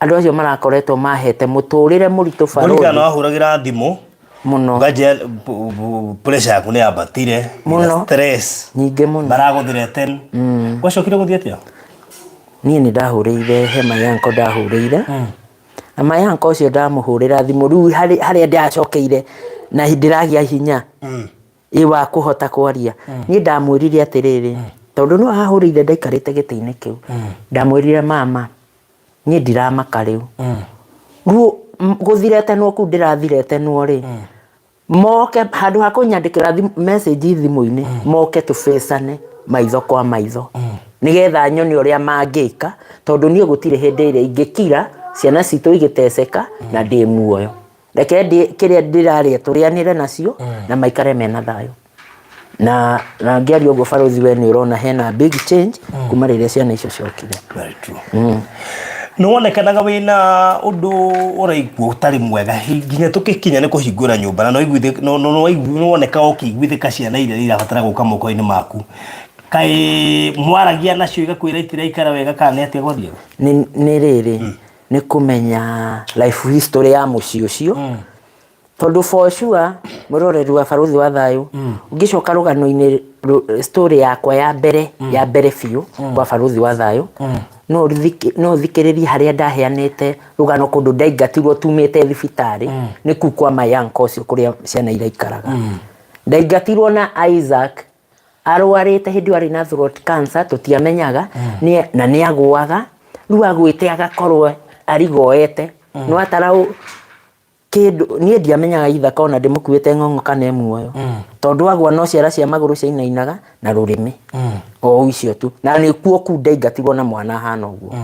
Andũ acio marakoretwo mahete mũtũrĩre mũritũ barũthi. Mũririkano wahũragĩra thimũ mũno. Ũkanjĩra pressure yaku nĩ yambatire Mũno. Stress nyingĩ mũno. Maragũthireten. Gwacokire gũthiĩ atĩa? Niĩ nĩ ndahũrĩire he my uncle ndahũrĩire. Na my uncle ũcio ndamũhũrĩra thimũ rĩu harĩa ndacokeire na ndĩragĩa hinya ĩ wa kũhota kwaria. Niĩ ndamwĩrire atĩrĩrĩ, tondũ no ahũrĩire ndaikarĩte gĩtĩ-inĩ kĩu. Ndamwĩrire mama, niĩ ndiramaka rĩu. Rĩu gũthiretenwo kũu ndĩrathiretenwo rĩ, moke handũ ha kũnyandĩkĩra message thimũ-inĩ, moke tũbecane maitho kwa maitho. Nĩgetha nyone ũrĩa mangĩka, tondũ niĩ gũtirĩ hĩndĩ ĩrĩa ingĩkira ciana citũ igĩteceka na ndĩ muoyo. Reke kĩrĩa ndĩrarĩa tũrĩanĩre nacio na maikare mena thayũ. Na ngĩaria ũguo barũthi we nĩ ũrona hena big change kuma rĩrĩa ciana icio ciokire. Very true. Nĩ wonekanaga wĩna ũndũ ũraigua ũtarĩ mwega nginya tũgĩkinya nĩ kũhingũra nyũmba na nĩ wonekaga ũkĩiguithĩka ciana iria irabatara gũka moko-inĩ maku. Kaĩ mwaragia nacio igakwĩra itiraikara wega kana nĩ atĩa gwathiaga? Nĩ rĩrĩ, nĩ kũmenya life history ya mũciĩ ũcio. Tondũ for sure mwĩroreri wa Barũthi wa Thayũ, ũngĩcoka rũgano-inĩ story yakwa ya mbere, ya mbere biũ kwa Barũthi wa Thayũ, no ũthikĩrĩrie harĩa ndaheanĩte rũgano kũndũ ndaingatirwo tumĩte thibitarĩ, nĩ kũu kwa my uncle ũcio kũrĩa ciana iraikaraga. Ndaingatirwo na Isaac arwarĩte hĩndĩ ĩyo arĩ na throat cancer, tũtiamenyaga, na nĩ agũaga, rĩu agwĩte agakorwo arigoete, no atara kĩndũ niĩ ndiamenyaga ithaka ona ndĩmũkuĩte ng'ong'o kana e muoyo. Tondũ agwa no ciara cia magũrũ ciainainaga na rũrĩmĩ. O icio tu. Na nĩkuo kuu ndaingatirwo na mwana ahana ũguo.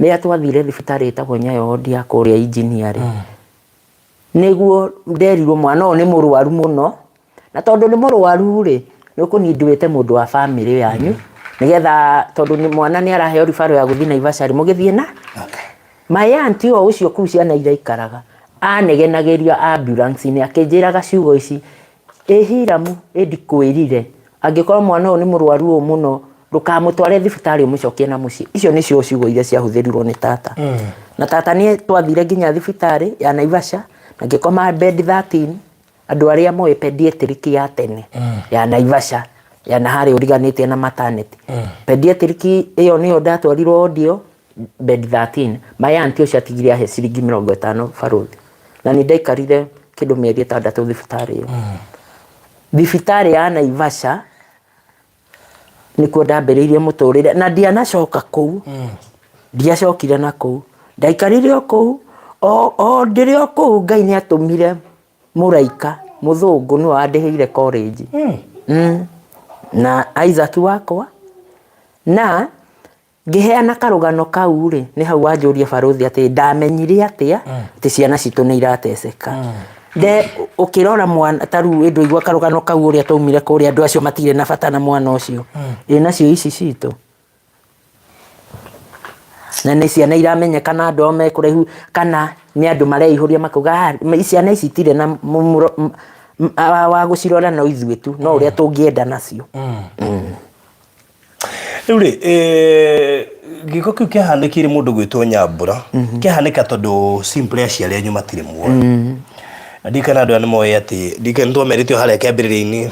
Rĩrĩa twathire thibitarĩ ĩtagwo Nyayo ward ya kũrĩa engineer rĩ, nĩguo nderirwo mwana ũyũ nĩ mũrwaru mũno, na tondũ nĩ mũrwaru rĩ, nĩ ũkũ need wĩte mũndũ wa bamĩrĩ yanyu, nĩgetha tondũ mwana nĩ araheo referral ya gũthiĩ Naivasha rĩ, mũgĩthiĩ na My auntie o ũcio kũu ciana iraikaraga, anegenagĩria ambulance-inĩ akĩnjĩraga ciugo ici, ĩ Hiramu, ĩ ndikwĩrire, angĩkorwo mwana ũyũ nĩ mũrwaru ũũ mũno, Ndũkamũtware thibitarĩ ũmũcokie na mũciĩ. Icio nĩcio ciugo iria ciahũthĩrirwo nĩ tata. Na tata nĩ twathire nginya thibitarĩ ya Naivasha na ngĩkoma bed 13. Andũ arĩa moĩ pediatric ya tene ya Naivasha ya na harĩa ũriganĩtie na maternity. Pediatric ĩyo nĩyo ndatwarirwo ward ĩyo bed 13. My auntie ũcio atigire ahe ciringi 50 barũthi. Na nĩ ndaikarire kĩndũ mĩeri 6 thibitarĩ ĩyo. Thibitarĩ ya Naivasha nĩkuo ndambĩrĩirie mũtũrĩre na ndianacoka kũu. Ndiacokire na kũu. Ndaikarire o kũu, o ndĩrĩ o kũu Ngai nĩ atũmire mũraika mũthũngũ nĩwe wandĩhĩire college. Na Isaac wakwa na ngĩheana karũgano kau rĩ, nĩ hau wanjũria barũthi atĩ ndamenyire atĩa atĩ ciana citũ nĩ irateceka. Nde ũkĩrora mwana ta rĩu ndũigua karũgano kau ũrĩa twaumire kũrĩa andũ acio matirĩ na bata na mwana ũcio. Ĩ nacio ici citũ? Na nĩ ciana iramenyeka na andũ ao me kũraihu kana nĩ andũ mareihũria makauga "Ah, ciana ici itirĩ na wa gũcirora no ithuĩ tu, no ũrĩa tũngĩenda nacio." Rĩu rĩ, eh, gĩko kĩu kĩahanĩkĩire mũndũ gwĩtwo Nyambura, kĩahanĩka tondũ simply aciari anyu matirĩ muoyo. Na ndiũĩ kana andũ aya nĩ moĩ atĩ, ndiũĩ kana nĩ twamerĩte o harĩa kĩambĩrĩria-inĩ,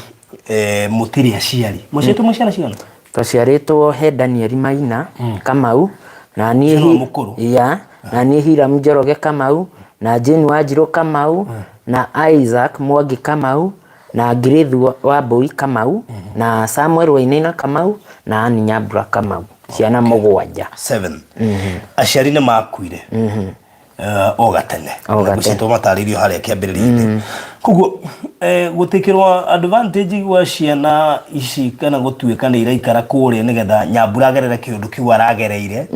eh, mũtirĩ aciari. Mũciarĩtwo mwĩ ciana cigana? Twaciarĩtwo he Daniel Maina Kamau na niĩ Ũcio nĩwe mũkũrũ? Yeah, na niĩ Hiram Njoroge Kamau na Jane Wanjirũ Kamau na Isaac Mwangi Kamau na Grace Wambui Kamau na Samuel Wainaina Kamau na Ann Nyambura Kamau, ciana 7. Seven. Aciari nĩ makuire o gatene. O gatene. Ngwĩciria tũmatarĩirio harĩa kĩambĩrĩria-inĩ. Koguo gũtĩkĩrwo advantage gwa ciana ici kana gũtuĩka nĩ iraikara kũrĩa nĩgetha Nyambura agerere kĩũndũ kĩu aragereire,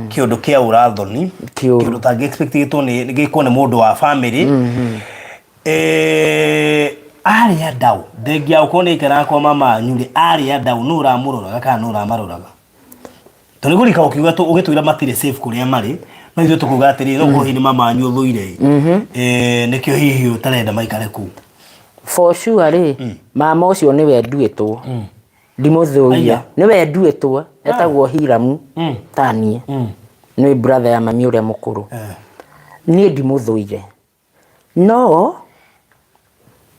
kĩũndũ kĩa ũrathoni, Kĩũru. kĩũndũ ũtangĩ expect gĩtwo nĩ gĩkwo nĩ mũndũ wa family. Eh, arĩa ndau thengia ya gũkorwo nĩ aikaraga kwa mama anyu rĩ arĩa ndau nũ ũramũroraga kana nũ ũramaroraga tondũ nĩ ũkiuga ũgĩtwĩra matirĩ safe kũrĩa marĩ no ithuĩ tũkuga atĩrĩrĩ no gũkorwo hihi nĩ mama anyu ũthũire ĩ Eh, nĩkĩo hihi ũtarenda maikare kũu. For sure rĩ, mama ũcio nĩwe nduĩtwo. Ndimũthũire. Aya. Nĩwe nduĩtwo, etagwo Hiramu taniĩ. Nĩ brother ya mami ũrĩa mũkũrũ. Niĩ ndimũthũire. No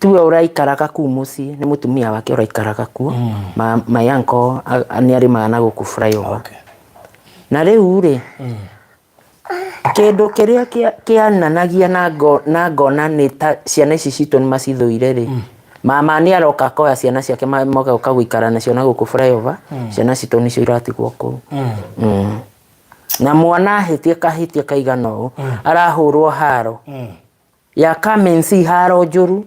tiwe ũraikaraga kũu mũciĩ, nĩ mũtumia wake ũraikaraga kuo. My uncle nĩ arĩmaga na gũkũ flyover. Na rĩu rĩ, kĩndũ kĩrĩa kĩananagia na ngona nĩ ta ciana ici citũ nĩ macithũire rĩ, mama nĩ aroka akoya ciana ciake magoka gũikara nacio na gũkũ flyover, ciana citũ nĩcio iratigwo kũu. Na mwana ahĩtia kahĩtia kaigana ũũ, arahũrwo haro ya come and see, haro njũru,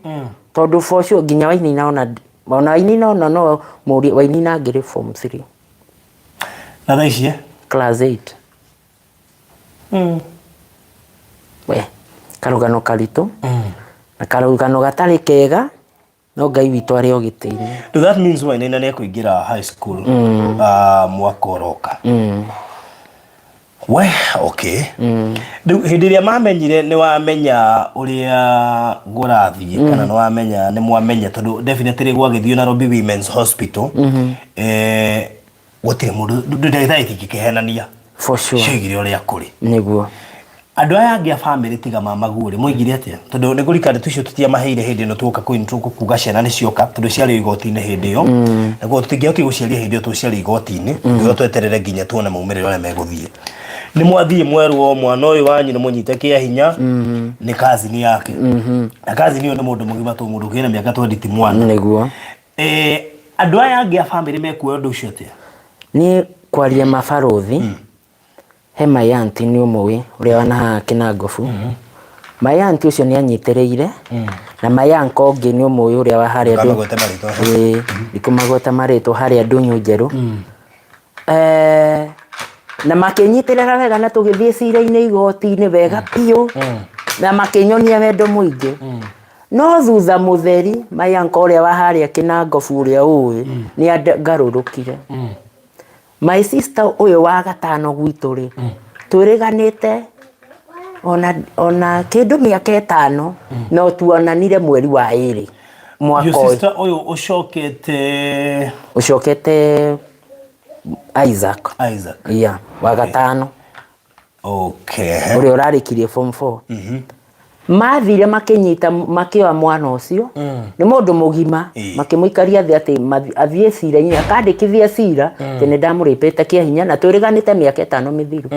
tondũ for sure nginya Wainaina ona ona Wainaina ona no mũrie Wainaina angĩrĩ form 3. Na thaa ici, eh? Class 8. We karũgano karitũ na karũgano gatarĩ kega, no Ngai witũ arĩ o gĩtĩ-inĩ. So that means Wainaina nĩ ekũingĩra high school mwaka ũroka. We, okay. Rĩu hĩndĩ ĩrĩa mamenyire nĩ wamenya ũrĩa kũrathiĩ kana nĩ wamenya nĩ mwamenya tondũ definitely gwagĩthiĩ Nairobi Women's Hospital, gũtirĩ mũndũ ndagĩtarĩ itingĩkĩhenania. For sure. Cioigire ũrĩa kũrĩ. Nĩguo. Andũ aya angĩ a family tiga mama guo-rĩ, moigire atĩa? Tondũ nĩ kũrika ndeto icio tũtiamaheire hĩndĩ ĩno tuoka kuga ciana nĩ cioka tondũ ciarĩ o igoti-inĩ hĩndĩ ĩyo. Na koguo tũtingĩahotire gũciaria hĩndĩ ĩyo tũciarie igoti-inĩ, tũkiuga tweterere nginya tuone maumĩrĩra ũrĩa megũthiĩ. Nĩ mwathiĩ mwerwo mwana ũyũ wanyu nĩ mũnyite kĩa hinya, nĩ cousin yake. Na cousin ũyũ nĩ mũndũ mũgima to mũndũ ũkĩrĩ na mĩaka 20 ti mwana. Nĩguo. Andũ aya angĩ a family mekuoya ũndũ ũcio atĩa? Niĩ kwaria mabarũthi, he my auntie nĩ ũmũĩ ũrĩa wa nahaha Kĩnangobu. My auntie ũcio nĩ anyitĩrĩire, na my uncle ũngĩ nĩ ũmũĩ ũrĩa wa harĩa Ndũkamagwete marĩtwa. Ĩĩ, ndikũmagweta marĩtwa harĩa Ndũnyũ Njerũ. Na makĩnyitĩrĩra wega na tũgĩthiĩ cira-inĩ igoti-inĩ wega biũ, na makĩnyonia wendo mũingĩ. No thutha mũtheri, my uncle ũrĩa wa harĩa Kĩnangobu ũrĩa ũĩ, nĩ angarũrũkire. My sister ũyũ wa gatano gwitũ rĩ, twĩrĩganĩte ona kĩndũ mĩaka 5, no tuonanire mweri wa 2 mwaka Your ũyũ. sister ũyũ ũcokete Ũcokete Isaac. Isaac. Yeah, wa gatano. Okay. Ũrĩa ũrarĩkirie form 4. Mathire makĩnyita makĩoya mwana ũcio nĩ mũndũ mũgima. Makĩmũikaria thĩ atĩ athiĩ cira-inĩ akandĩkithia cira atĩ nĩ ndamũrĩpĩte kĩa hinya na twĩrĩganĩte mĩaka 5 mĩthiru.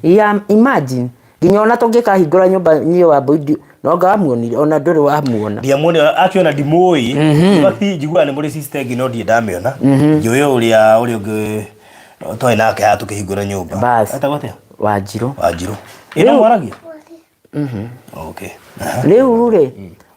Yeah, imagine nginya ona tũngĩkahingũra nyũmba niĩ wa mbũi no nga wamuonire ona ndũrĩ wamuona. Ndiamuonire akiona ndimũĩ. In fact njiguaga nĩ mũrĩ sister ĩngĩ no ndirĩ ndamĩona. Njũĩ ũrĩa ũngĩ twarĩ nake haha tũkĩhingũra nyũmba. Bas. Etagwo atĩa? Wanjirũ. Wanjirũ. Ĩno mwaragia? Okay. Rĩu rĩ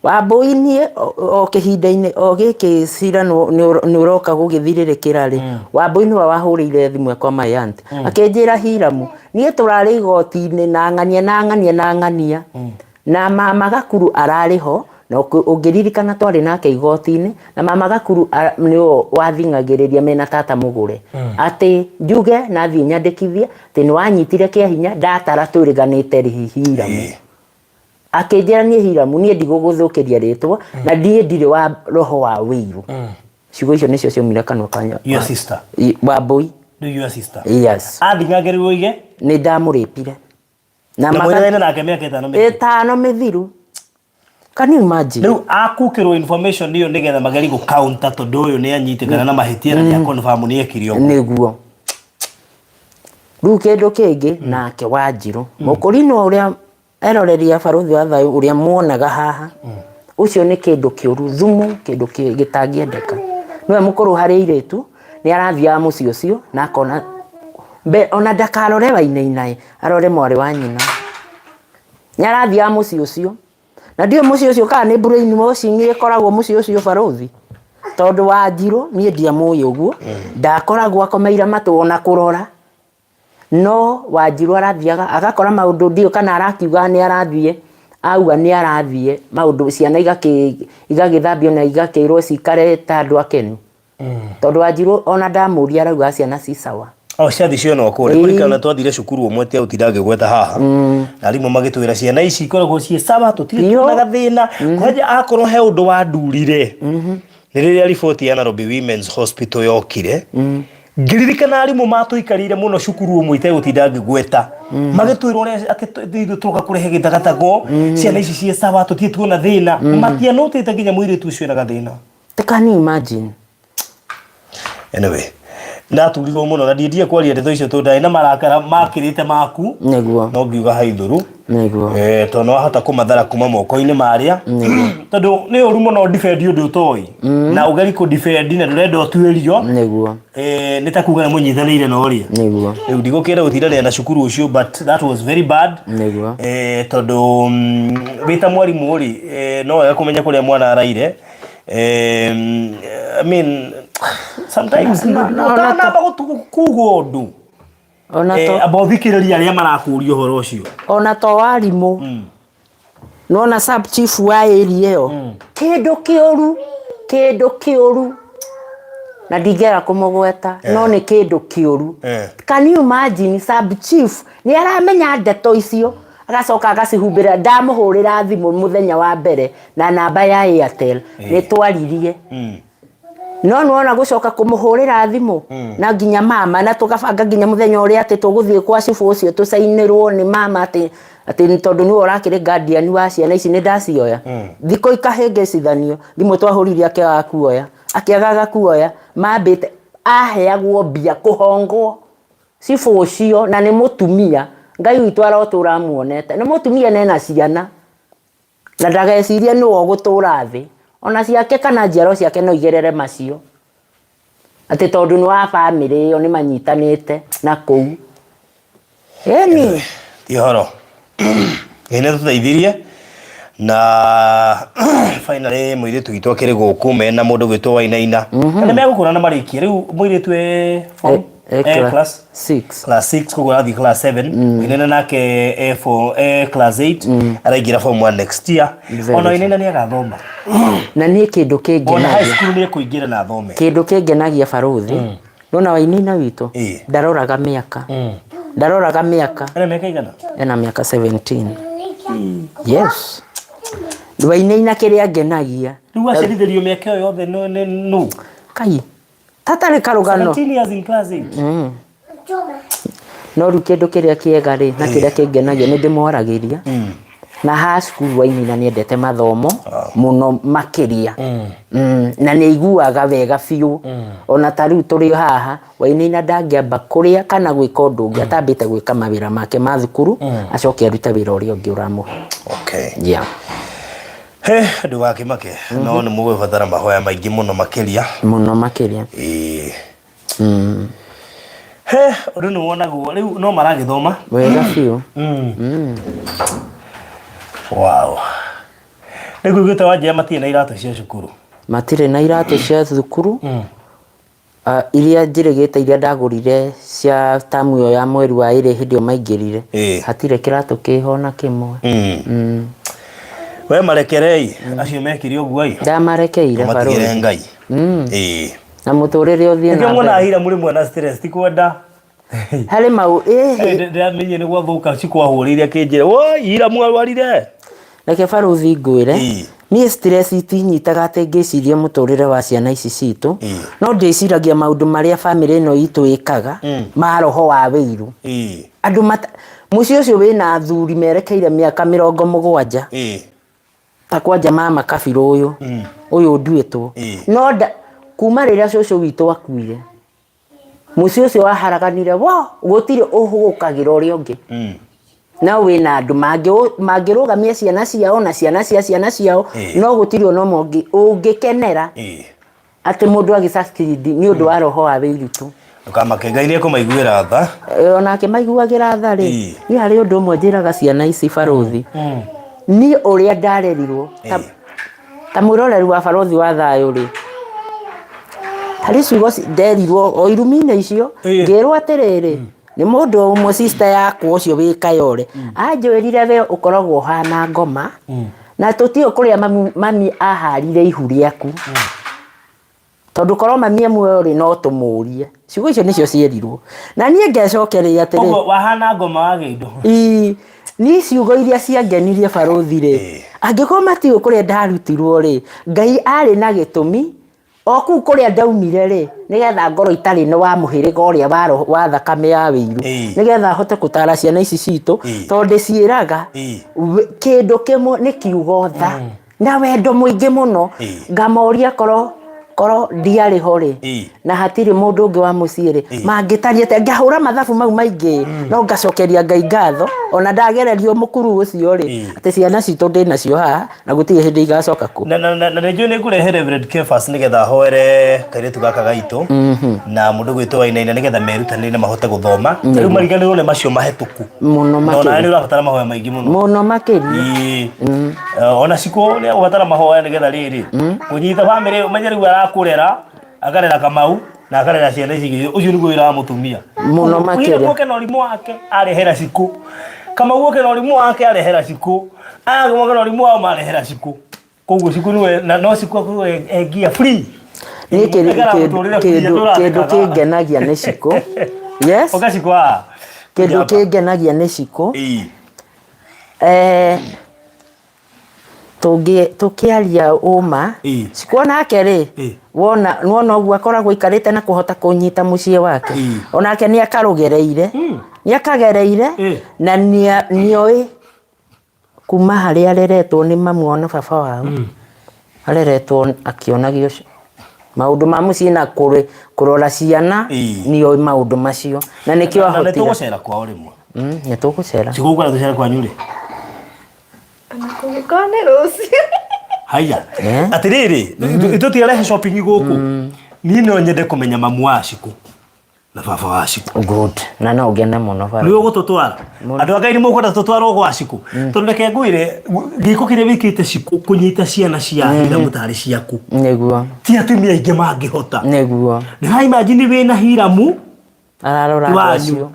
Wambũi niĩ o kĩhinda-inĩ o gĩkĩ cira nĩ ũroka gũgĩthirĩrĩkĩra rĩ, Wambũi nĩwe wahũrĩire thimũ kwa my aunt akĩnjĩra Hiramu niĩ tũrarĩ igoti-inĩ na ng'ania na ng'ania na ng'ania na mama Gakuru ararĩ ho na ũngĩririkana twarĩ nake igoti-inĩ na mama Gakuru nĩwe wathing'agĩrĩria mena tata mũgũre atĩ njuge na thiĩ nyandĩkithie atĩ nĩ wanyitire kĩa hinya ndatara twĩrĩganĩte rĩ Hiramu. Akĩnjĩra niĩ Hiramu niĩ ndigũgũthũkĩria rĩtwa na niĩ ndirĩ wa roho wa wĩiru. Ciugo icio nĩcio ciaumire kanua ka Your sister. Wambũi. Your sister. Yes. Athing'agĩrĩrwo oige? Nĩ ndamũrĩpire. Na mwĩrĩgaine nake mĩaka 5 mĩthiru. 5 mĩthiru. Can you imagine? Rĩu akukĩrwo information ĩyo nĩgetha magerie gũ counter tondũ ũyũ nĩ anyitĩkana na mahĩtia na nĩ confirm nĩ ekire ũguo. Nĩguo. Rĩu kĩndũ kĩngĩ nake Wanjirũ mũkũrinũ ũrĩa eroreria barũthi wa thayũ ũrĩa muonaga haha ũcio nĩ kĩndũ kĩũru thumu kĩndũ gĩtangĩendeka. Nĩwe mũkũrũ harĩ airĩtu nĩ arathiaga mũciĩ ũcio na akona ona ndakarore Wainaina arore mwarĩ wa nyina. Nĩ arathiaga mũciĩ ũcio na ndiũĩ mũciĩ ũcio kana nĩ brain washing ĩkoragwo mũciĩ ũcio barũthi tondũ Wanjirũ niĩ ndiamũĩ ũguo ndakoragwo akomeire matũ ona kũrora no Wanjirũ arathiaga agakora maũndũ ndiũĩ kana arakiuga nĩ arathiĩ auga nĩ arathiĩ maũndũ ciana igagĩthambio na igakĩrwo cikare ta andũ akenu. Tondũ Wanjirũ ona ndamũria arauga ciana ci sawa. O ciathi ciona kũrĩa kũrikana twathire cukuru ũmwe tia ũtinda ngĩgweta haha na arimũ magĩtwĩra ciana ici ikoragwo ciĩ sawa tũtirĩ Iyo. na gathĩna kwanja akorwo he ũndũ wandurire nĩ rĩrĩa riboti ya Nairobi Women's Hospital yokire ngĩririkana arimũ matũikarĩire mũno cukuru ũmwe itegũtinda ngĩgweta magĩtwĩra ũrĩa atĩ ithuĩ tũroka kũrehe gĩthagatago ciana ici ciĩ sawa tũtirĩ tuona thĩna matianũtĩte nginya mũirĩtu ũcio ena gathĩna. Can you imagine? Anyway, ndaturirwo mũno na ndiendire kwaria ndeto icio tondũ ndarĩ na marakara makĩrĩte maku. Nĩguo. No ngiuga haithũru. Nĩguo. Tondũ no wahota kũmathara kuma moko-inĩ marĩa. Tondũ nĩ ũru mũno defend ũndũ ũtoĩ. Na ũgeri kũ defend na ndũrenda ũtuĩrio. Nĩguo. Nĩ ta kuga nĩ mũnyitanĩire na ũrĩa. Nĩguo. Rĩu ndigũkĩenda gũtindanĩra na cukuru ũcio but that was very bad. Nĩguo. Tondũ wĩ ta mwarimũ rĩ, no wega kũmenya kũrĩa mwana araire. I mean, sometimes ũtanamba kuga ũndũ amba ũthikĩrĩrie arĩa marakũria ũhoro ũcio. Ona to warimũ nona sub chief wa area ĩyo kĩndũ kĩũru kĩndũ kĩũru na ndingĩaga kũmũgweta no nĩ kĩndũ kĩũru. Can you imagine sub chief nĩ aramenya ndeto icio agacoka agacihumbĩra. Ndamũhũrĩra thimũ mũthenya wa mbere na namba ya Airtel nĩ twaririe no nĩwona gũcoka kũmũhũrĩra thimũ na nginya mama na tũgabanga nginya mũthenya ũrĩa atĩ tũgũthiĩ kwa cibũ ũcio tũcainĩrwo nĩ mama atĩ tondũ nĩwe ũrakĩrĩ guardian wa ciana ici nĩ ndacioya. Thikũ ikahĩngĩcithanio thimũ twahũrire akĩaga kuoya akĩagaga kuoya mambĩte aheagwo mbia kũhongwo cibũ ũcio na nĩ mũtumia Ngai witũ arotũra amuonete nĩ mũtumia na ena ciana na ndagecirie nĩwe ũgũtũra thĩ ona ciake kana njiaro ciake no igerere macio atĩ tondũ nĩ wa bamĩrĩ ĩyo nĩ manyitanĩte na kũu. Ĩni Ti ũhoro Ngai nĩ atũteithirie na finally mũirĩtu witũ akĩrĩ gũkũ mena mũndũ gwĩtwo Wainaina na nĩ megũkũra na marĩkie rĩu mũirĩtu e form class 6 class 6 koguo arathiĩ class 7 Wainaina nake e form class 8 araingĩra form 1 next year. Ona Wainaina nĩ agathoma na niĩ kĩndũ ona high kĩngenagia school nĩ ekũingĩra na athome kĩndũ kĩngenagia barũthi nona Wainaina witũ ndaroraga mĩaka ndaroraga mĩaka ena mĩaka igana ena mĩaka 17. Yes, Wainaina kĩrĩa ngenagia rĩu acerithĩrio mĩaka ĩyo yothe nĩ nũ kai Tatarĩ karũgano. 17 years in class 8. No rĩu kĩndũ kĩrĩa kĩega rĩ na kĩrĩa kĩngenagia nĩ ndĩmwaragĩria na haha cukuru wainina nĩ endete mathomo mũno makĩria. Na nĩ aiguaga wega biũ. Ona ta rĩu tũrĩ haha Wainaina ndangĩamba kũrĩa kana gwĩka ũndũ ũngĩ atambĩte gwĩka mawĩra make ma thukuru acoke arute wĩra ũrĩa ũngĩ ũramũhe. Okay. Yeah. He, ndũgakĩmake no nĩ mũgũbatara mahoya maingĩ mũno makĩria. Mũno makĩria. Ĩĩ. He, ũndũ nĩ wonagwo rĩu no maragĩthoma. Wega biũ. Wow. Rĩu ngũiguĩte wanjĩra matirĩ na iratũ cia cukuru. Matirĩ na iratũ cia thukuru. Iria njĩrĩgĩte iria ndagũrire cia tamu ĩyo ya mweri wa ĩrĩ hĩndĩ ĩyo maingĩrire. Hatirĩ kĩratũ kĩho ona kĩmwe. We marekerei acio mekire ũguo ĩ. Ndamarekeire Matigĩre barũthi. Ngai. Ĩĩ. Na mũtũrĩre ũthiĩ Nĩkĩo na muona mbere. hira mũrĩ mwena stress ti kwenda. Harĩ mau ĩhĩ. Ndĩramenyire nĩ gwathũka cikwahũrĩire akĩnjĩra woi hira mwarwarire. Reke barũthi ngwĩre. Niĩ stress itinyitaga atĩ ngĩciria mũtũrĩre wa ciana ici citũ. No ndĩciragia maũndũ marĩa bamĩrĩ ĩno itũ ĩkaga ma roho wa wĩiru. Andũ mata mũciĩ ũcio wĩna athuri merekeire mĩaka 70. Ta kwanja mama kabirũ ũyũ. Ũyũ nduĩtwo. No nda kuma rĩrĩa cũcũ witũ akuire mũciĩ ũcio waharaganire wo gũtirĩ ũhũgũkagĩra ũrĩa ũngĩ. No wĩna andũ mangĩrũgamia ciana ciao na ciana cia ciana ciao no gũtirĩ ona ũmwe ũngĩkenera atĩ mũndũ agĩ succeed nĩ ũndũ wa roho wa wĩiritũ. Ndũkamake Ngai nĩ ekũmaiguĩra tha. Ona akĩmaiguagĩra tha rĩ, niĩ harĩ ũndũ ũmwe njĩraga ciana ici barũthi. Niĩ ũrĩa ndarerirwo ta mwĩroreri wa Barũthi wa Thayũ rĩ, harĩ ciugo nderirwo o irumi-inĩ icio, ngĩrwo atĩrĩrĩ, nĩ mũndũ ũmwe sister yakwa ũcio wĩ Kayole, anjĩrire we ũkoragwo ũhana ngoma, na tũtiũĩ kũrĩa mami aharire ihu rĩaku. Tondũ korwo mami e muoyo rĩ, no tũmũrie. Ciugo icio nĩcio cierirwo. Na niĩ ngecokeria atĩrĩ. Ũguo wahana ngoma wa gĩindo. Ii, niĩ ciugo iria ciangenirie barũthi rĩ, angĩkorwo matiũĩ kũrĩa ndarutirwo rĩ, Ngai arĩ na gĩtũmi, o kũu kũrĩa ndaumire rĩ, nĩgetha ngorwo itarĩ na wa mũhĩrĩga ũrĩa wa roho, wa thakame ya wĩiru. Nĩgetha hote gũtara ciana ici citũ, tondũ ndĩciĩraga, kĩndũ kĩmwe nĩ kiugo tha. Na wendo mũingĩ mũno. Ngamoria korwo korwo ndiarĩ ho rĩ, na hatirĩ mũndũ ũngĩ wa mũciĩ rĩ, mangĩtariĩ atĩa? Ngahũra mathabu mau maingĩ, no ngacokeria Ngai ngatho, ona ndagererio mũkuru ũcio rĩ, atĩ ciana citũ ndĩnacio haha, na gũtirĩ hĩndĩ igacoka kũ. Na na na nĩ njũĩ nĩ ngũrehe Reverend Kefas nĩgetha ahoere kairĩtu gaka gaitũ na mũndũ gwĩtwo Wainaina nĩgetha merutanĩrie na mahote gũthoma. Rĩu mariganĩrwo nĩ macio mahĩtũku. Mũno Na onawe makĩria. nĩ ũrabatara mahoya maingĩ mũno. Mũno makĩria. Ĩĩ. Ona cikũ nĩ agũbatara mahoya nĩgetha rĩrĩ kũnyita bamĩrĩ ũmenye rĩu arakũrera akarera Kamau na akarera ciana ici igĩrĩ ũcio nĩguo wĩra wa mũtumia. Mũno makĩria. Oke na ũrimũ wake arehera cikũ. Kamau oke na ũrimũ wake arehera cikũ. Aya angĩ moke na ũrimũ wao marehera cikũ. Koguo cikũ nĩwe na no cikũ akorwo engia free. Niĩ kĩndũ Ekara mũtũrĩre free, kĩndũ atũraga kĩndũ thekaga. kĩngenagia nĩ cikũ. Yes. Oka cikũ haha. Kĩndũ kĩngenagia nĩ cikũ. Ĩĩ. Tũkĩaria ũma, Cikũ onake rĩ, wona wona ũguo akoragwo aikarĩte na kũhota kũnyita mũciĩ wake, onake nĩ akarũgereire, nĩ akagereire na nĩoĩ kuma harĩa areretwo nĩ mamu wao na baba wao, areretwo akĩonagio maũndũ ma mũciĩ na kũrora ciana, nĩoĩ maũndũ macio na nĩkĩo Na nĩ ahotire. tũgũcera kwao rĩmwe. Nĩ tũgũcera. Cikũ ũkwenda tũcere kwanyu rĩ? Ona kũngĩkorwo nĩ rũciũ. Haya. Atĩrĩrĩ, tũtirehe shopping gũkũ. Niĩ no nyende kũmenya mamu wa Cikũ na baba wa Cikũ. Good. Na no ngene mũno baba. Nĩ ũgũtũtwara. Andũ a Ngai nĩ mũkwenda tũtwarwo gwa Cikũ. Tondũ reke ngwĩre, gĩko kĩrĩa wĩkĩte Cikũ kũnyita ciana cia Hiramu tarĩ ciaku. Nĩguo. Ti atumia aingĩ mangĩhota. Nĩguo. Nĩ ũra imagine wĩna Hiramu Ararora ti andũ wanyu. acio.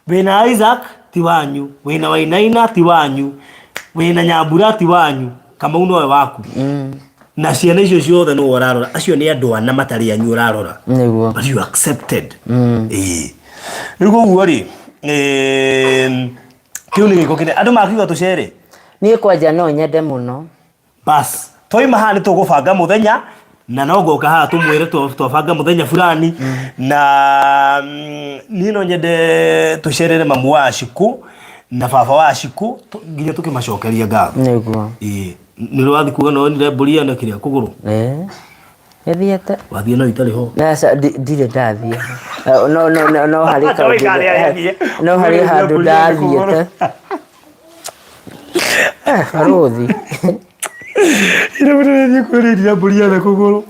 Wĩna Isaac ti wanyu, wĩna Wainaina ti wanyu, wĩna Nyambura ti wanyu, Kamau nowe waku. Na ciana icio ciothe nĩwe ũrarora. Acio nĩ andũ ana matarĩ anyu ũrarora. Nĩguo. But you accepted. Ĩĩ. Rĩu koguo rĩ, kĩu nĩ gĩko kĩnene. Andũ makiuga tũcere? Niĩ kwanja no nyende mũno. Bas, twauma haha nĩ tũgũbanga mũthenya. Na no ngoka haha tũmwĩre twabanga mũthenya fulani na niĩ no nyende tũcerere mamu wa Shikũ na baba wa Shikũ nginya tũkĩmacokeria ngatho. Nĩguo. Ĩĩ, nĩ ũrĩ wathiĩ kuga no wonire mbũri ĩyo na kĩrĩa kũgũrũ? Ĩĩ. Nĩthiĩte. Wathiĩ no itarĩ ho? Aca, ndirĩ ndathiĩ. No no no no harĩ Ndũĩ kaũndũ kana nĩathiĩ. no harĩ Mbũri handũ ĩyo ndathiĩte. Eh, barũthi. Ira mũndũ nĩathiĩ kwĩrĩria mbũri yothe kũgũrũ.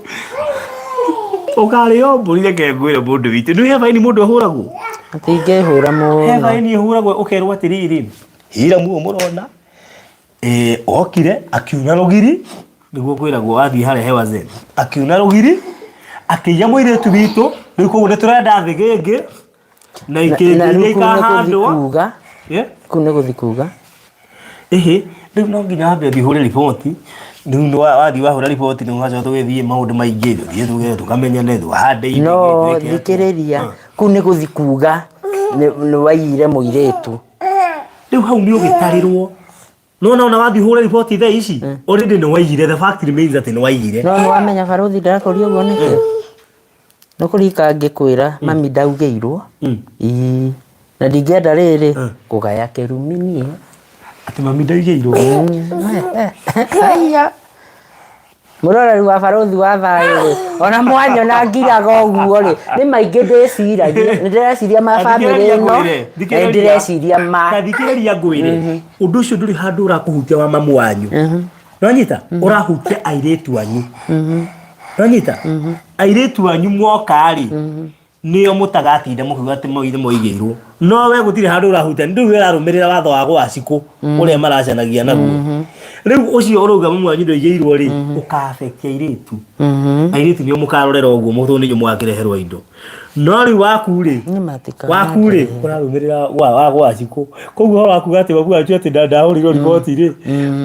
Ũkarĩo mbũri reke ngwĩre mũndũ witũ. Nĩ he baini mũndũ ahũragwo? Atingĩhũra He mũno. baini ĩhũragwo ũkerwo atĩrĩrĩ, hira muo mũrona, eh, okire akiuna rũgiri nĩguo kwĩragwo athiĩ harĩa he wazee akiuna rũgiri akĩiya mũirĩtu witũ rĩu koguo nĩ tũrenda thĩgĩngĩ na Na ikĩngĩ na iria rĩu kũu nĩ gũthiĩ ikahandwo. kuga. Yeah? Kũu nĩ gũthiĩ kuga. Ĩhĩ, rĩu no nginya wambe ũthiĩ ũhũre riboti, rĩu nĩ wathiĩ wahũra riboti nĩ ũgacoka tũgĩthiĩ maũndũ maingĩ, tũthiĩ tũge tũkamenyane, tũhande indo No twĩke atĩa. thikĩrĩria, kũu nĩ gũthiĩ kuga nĩ waiyire mũirĩtu. Rĩu hau nĩ ũgĩtarĩrwo. No na ona wathiĩ ũhũre riboti thaa ici, already nĩ waiyire, the fact remains atĩ nĩ waiyire. No nĩ wamenya barũthi ndakũria ũguo nĩkĩ? Nĩ kũrika ngĩkwĩra mami ndaugĩirwo. Ii. Na ndingĩenda rĩrĩ kũgaya kĩrumi niĩ. Atĩ mami ndaigĩirwo. Haiya. Mũroreri wa barũthi wa thayũ rĩ, ona mwanyona ngiraga ũguo rĩ, nĩ maingĩ ndĩciragia, nĩ ndĩreciria ma bamĩrĩ ĩno, na nĩ ndĩreciria ma. Ta thikĩrĩria ngwĩre, ũndũ ũcio ndũrĩ handũ ũrakũhutia wa mamu wanyu. Nĩwanyita? Ũrahutia airĩtu anyu. Nĩwanyita? Airĩtu anyu mwoka rĩ, nĩo mũtagatinda mũkiuga atĩ moire moigĩirwo. No we gũtirĩ handũ ũrahutia, rĩu we ũrarũmĩrĩra watho wa gwa Cikũ ũrĩa maracanagia naguo. Rĩu ũcio ũrauga mamu wanyu ndũigĩirwo rĩ, ũka affect airĩtu. Airĩtu nĩo mũkarorera ũguo tondũ nĩ inyuĩ mũgakĩreherwo indo. No rĩu waku rĩ, Nĩ matikana waku rĩ, ũrarũmĩrĩra wa gwa Cikũ. Koguo ũhoro wa kuga atĩ mamu wanyu atĩ ndahũrĩirwo riboti rĩ,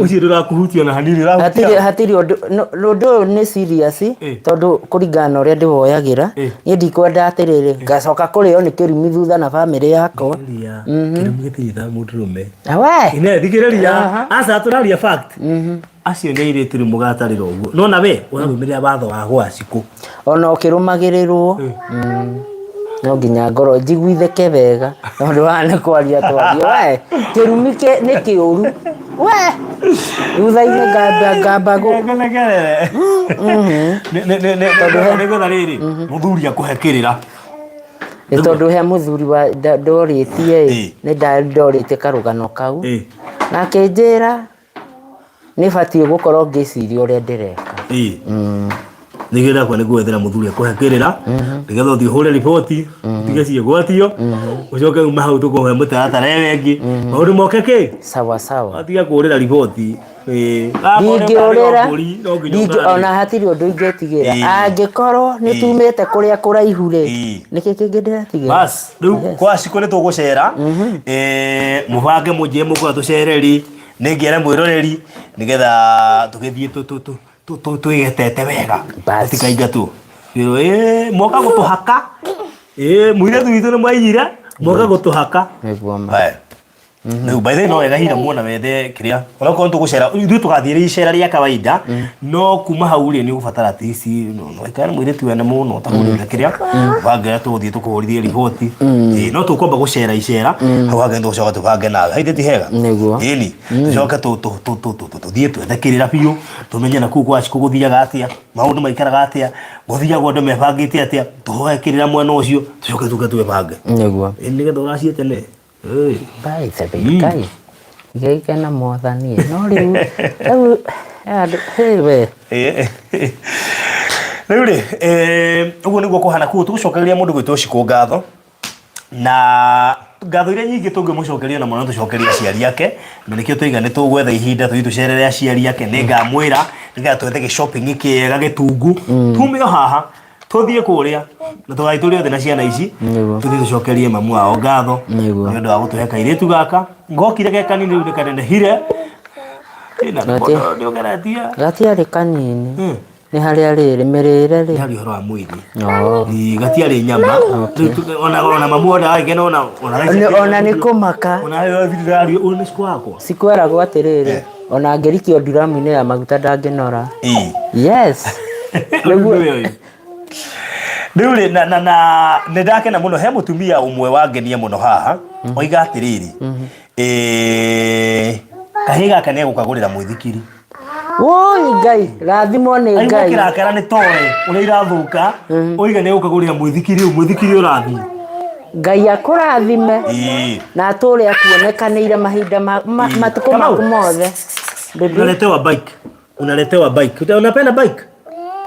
ũcio ndũrakũhutia ona hanini, ũrahutia. Hatirĩ hatirĩ ũndũ ũndũ ũyũ nĩ serious tondũ kũringana na ũrĩa ndĩwoyagĩra niĩ ndikwenda atĩrĩrĩ ngacoka kũrĩo nĩ kĩrumi thutha na bamĩrĩ yakwa. Thikĩrĩria, kĩrumi gĩtirĩ tha mũndũrũme. We! Ine, thikĩrĩria, aca tũraria fact. Acio nĩ airĩtu rĩu mũgatarĩra ũguo. No na we ũrarũmĩrĩra watho wa gwa Cikũ. Ona ũkĩrũmagĩrĩrwo no nginya ngorwo njiguithĩke wega tondũ haha nĩ kwaria twaria we kĩrumi nĩ kĩũru we thutha-inĩ ngamba ngamba Ngeregerere. Nĩgetha rĩrĩ mũthuri akũhe kĩrĩra. Nĩ tondũ he mũthuri wa ndorĩtie ĩ nĩ ndorĩtie karũgano kau na akĩnjĩra Nĩ batiĩ gũkorwo ngĩciria ũrĩa ndĩreka. Ĩĩ. Nĩgetha kwa nĩgwethera mũthuri akũhe kĩrĩra nĩgetha ũthiĩ ũhũre riboti ũtige ciĩgwatio ũcoke ume hau tũkũhe mũtaratara ĩyo ĩngĩ maũndũ moke kĩ Sawa sawa. watiga kũrĩra riboti. Ĩĩ. Ndingĩũrĩra, Mbũri, no nginya ndingĩ- ona hatirĩ ũndũ ingĩtigĩra. Ĩĩ. Angĩkorwo nĩ tumĩte kũrĩa kũraihu rĩ, Ĩĩ. nĩkĩ kĩngĩ ndĩretigĩra? Bas, rĩu kwa Cikũ nĩ tũgũcera mũbange mũnjĩre mũkwenda tũcere rĩ Nĩ ngĩre mwĩroreri nĩgetha tũgĩthiĩ twĩgetete wega. Bas. Tũtikaingatwo. Ĩĩ moka gũtũhaka. Ĩĩ mũirĩtu witũ nĩ mwaiyire moka gũtũhaka. Nĩguo ma. Haya. Rĩu by the way no wega hira muona wethe kĩrĩa onakorwo nĩ tũgũcera ithuĩ tũgathiĩ rĩ icera rĩa kawaida no kuma hau rĩ nĩ ũgũbatara at least no no ikara na mũirĩtu wene mũno ũtahũrĩte kĩrĩa ũbange ũrĩa tũgũthiĩ tũkũhũrithie riboti. Ĩĩ no tũkwamba gũcera icera hau hangĩ nĩtũgũcoka tũbange nawe haithĩ ti hega? Nĩguo. Ĩni tũcoke tũthiĩ twethe kĩrĩra biũ tũmenye na kũu kwa Cikũ gũthiaga atĩa maũndũ maikaraga atĩa gũthiagwo andũ mebangĩte atĩa tũhoe kĩrĩra mwena ũcio tũcoke tũke twĩbange. Nĩguo. Ĩĩ nĩgetha ũracie tene. Ĩĩ. By the way, Ngai ngeike na mwathani no rĩu rĩu andũ hey we. Rĩu rĩ ũguo nĩguo kũhana koguo tũgũcokeria mũndũ gwĩtwo Cikũ ngatho na ngatho iria nyingĩ tũngĩmũcokeria na mũno tũcokerie aciari ake na nĩkĩo tũiga nĩ tũgwetha ihinda tũthiĩ tũcerere aciari ake nĩ ngamwĩra nĩgetha twethe gĩ shopping kĩega gĩtungu tume o haha tũthiĩ kũrĩa na tũgathiĩ tũrĩ othe na ciana ici Nĩguo. tũthiĩ tũcokerie mamu wao ngatho Nĩguo. nĩ ũndũ wa gũtũhe kairĩtu gaka ngokire ge kanini rĩu nĩ kanenehire Ĩna Gati- nĩ ũgeretie Gatiarĩ kanini. Nĩ harĩa rĩrĩ mĩrĩre rĩ. Nĩ harĩ ũhoro wa mwĩrĩ. Oh. Ĩĩ, gatiarĩ nyama. Rĩu ona ona mamu ona agĩkena ona ona Ona nĩ kũmaka. Ona ũyũ nĩ cikũ wakwa. Cikweragwo atĩrĩrĩ, ona angĩrikio nduramu-inĩ ya maguta ndangĩnora. Ĩĩ. Yes. Rĩu nĩwe ũyũ. Rĩu rĩ na na na nĩ ndakena mũno he mũtumia ũmwe wangenia mũno haha oiga atĩrĩrĩ eh, kahĩĩ gaka nĩ egũkagũrĩra mũithikiri. Woi Ngai, rathimwo nĩ Aigua Ngai. kĩrakara nĩ toe ũrĩa irathũka oiga nĩ egũkagũrĩra mũithikiri ũyũ mũithikiri ũrathiĩ. Ngai akũrathime Ĩĩ. na atũre akuonekanĩire mahinda matukũ Kamau. maku mothe. Baby, Unaletewa bike. Unaletewa bike. Unapenda bike?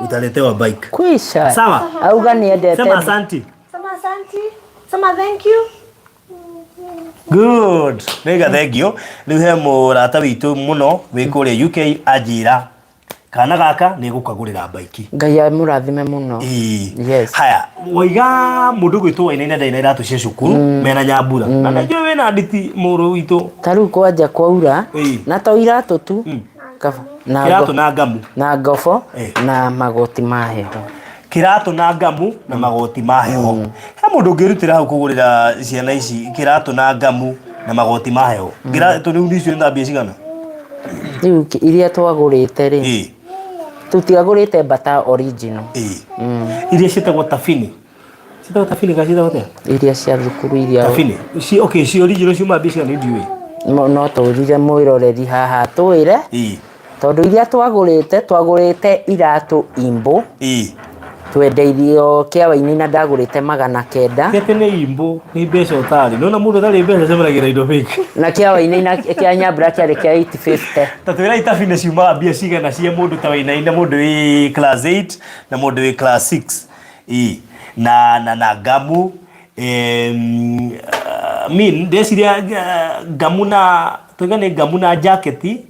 Utaletewa bike. kwisha. Sawa. Auga nĩ endete. Sema asanti. Sema asante. Sema thank you. Good. Nĩga thengio. Rĩu he mũrata witũ mũno wĩ kũrĩa UK anjĩra kana gaka nĩ gũkagũrĩra baiki. Ngai amũrathime mũno. Ĩĩ. Yes. Haya, waiga mũndũ gwĩtwo Wainaina ndarĩ na iratũ cia cukuru mena Nyambura. Na nĩnjũĩ wĩna nditi mũrũ witũ. Ta rĩu kwanja kwaura Ĩĩ. na to iratũ tu kaba na Kĩratũ ngo- na ngamu. na ngobo Eh. na magoti ma heho. Kĩratũ na ngamu na magoti ma heho. He mũndũ ũngĩrutĩra hau kũgũrĩra ciana ici kĩratũ na ngamu na magoti ma heho. Kĩratũ rĩu icio nĩ thambia cigana? Rĩu iria twagũrĩte rĩ Ĩĩ. tũtiagũrĩte Bata original. Ĩĩ. Iria ciĩtagwo tabini. Ciĩtagwo tabini kana ciĩtagwo atĩa? Iria cia thukuru iria Tabini. Ci okay, ci original ciuma mbia cigana ndiũĩ. No tũrire mwĩroreri haha twĩre Ĩĩ. tondũ iria twagũrĩte twagũrĩte iratũ imbũ Ĩĩ. twendeirio kĩa Wainaina na ndagũrĩte 900. Ti atĩ nĩ imbũ, nĩ mbeca ũtarĩ. Nĩwona mũndũ ũtarĩ mbeca acemanagia na indo fake. Na kĩa Wainaina kĩa Nyambura kĩarĩ kĩa 850. Ta twĩra itabini ciumaga mbia cigana cia mũndũ ta Wainaina mũndũ wĩ class 8 na mũndũ wĩ class 6. Ĩĩ. Na na na ngamu mean ndeciria ngamu na tuiga nĩ ngamu na jaketi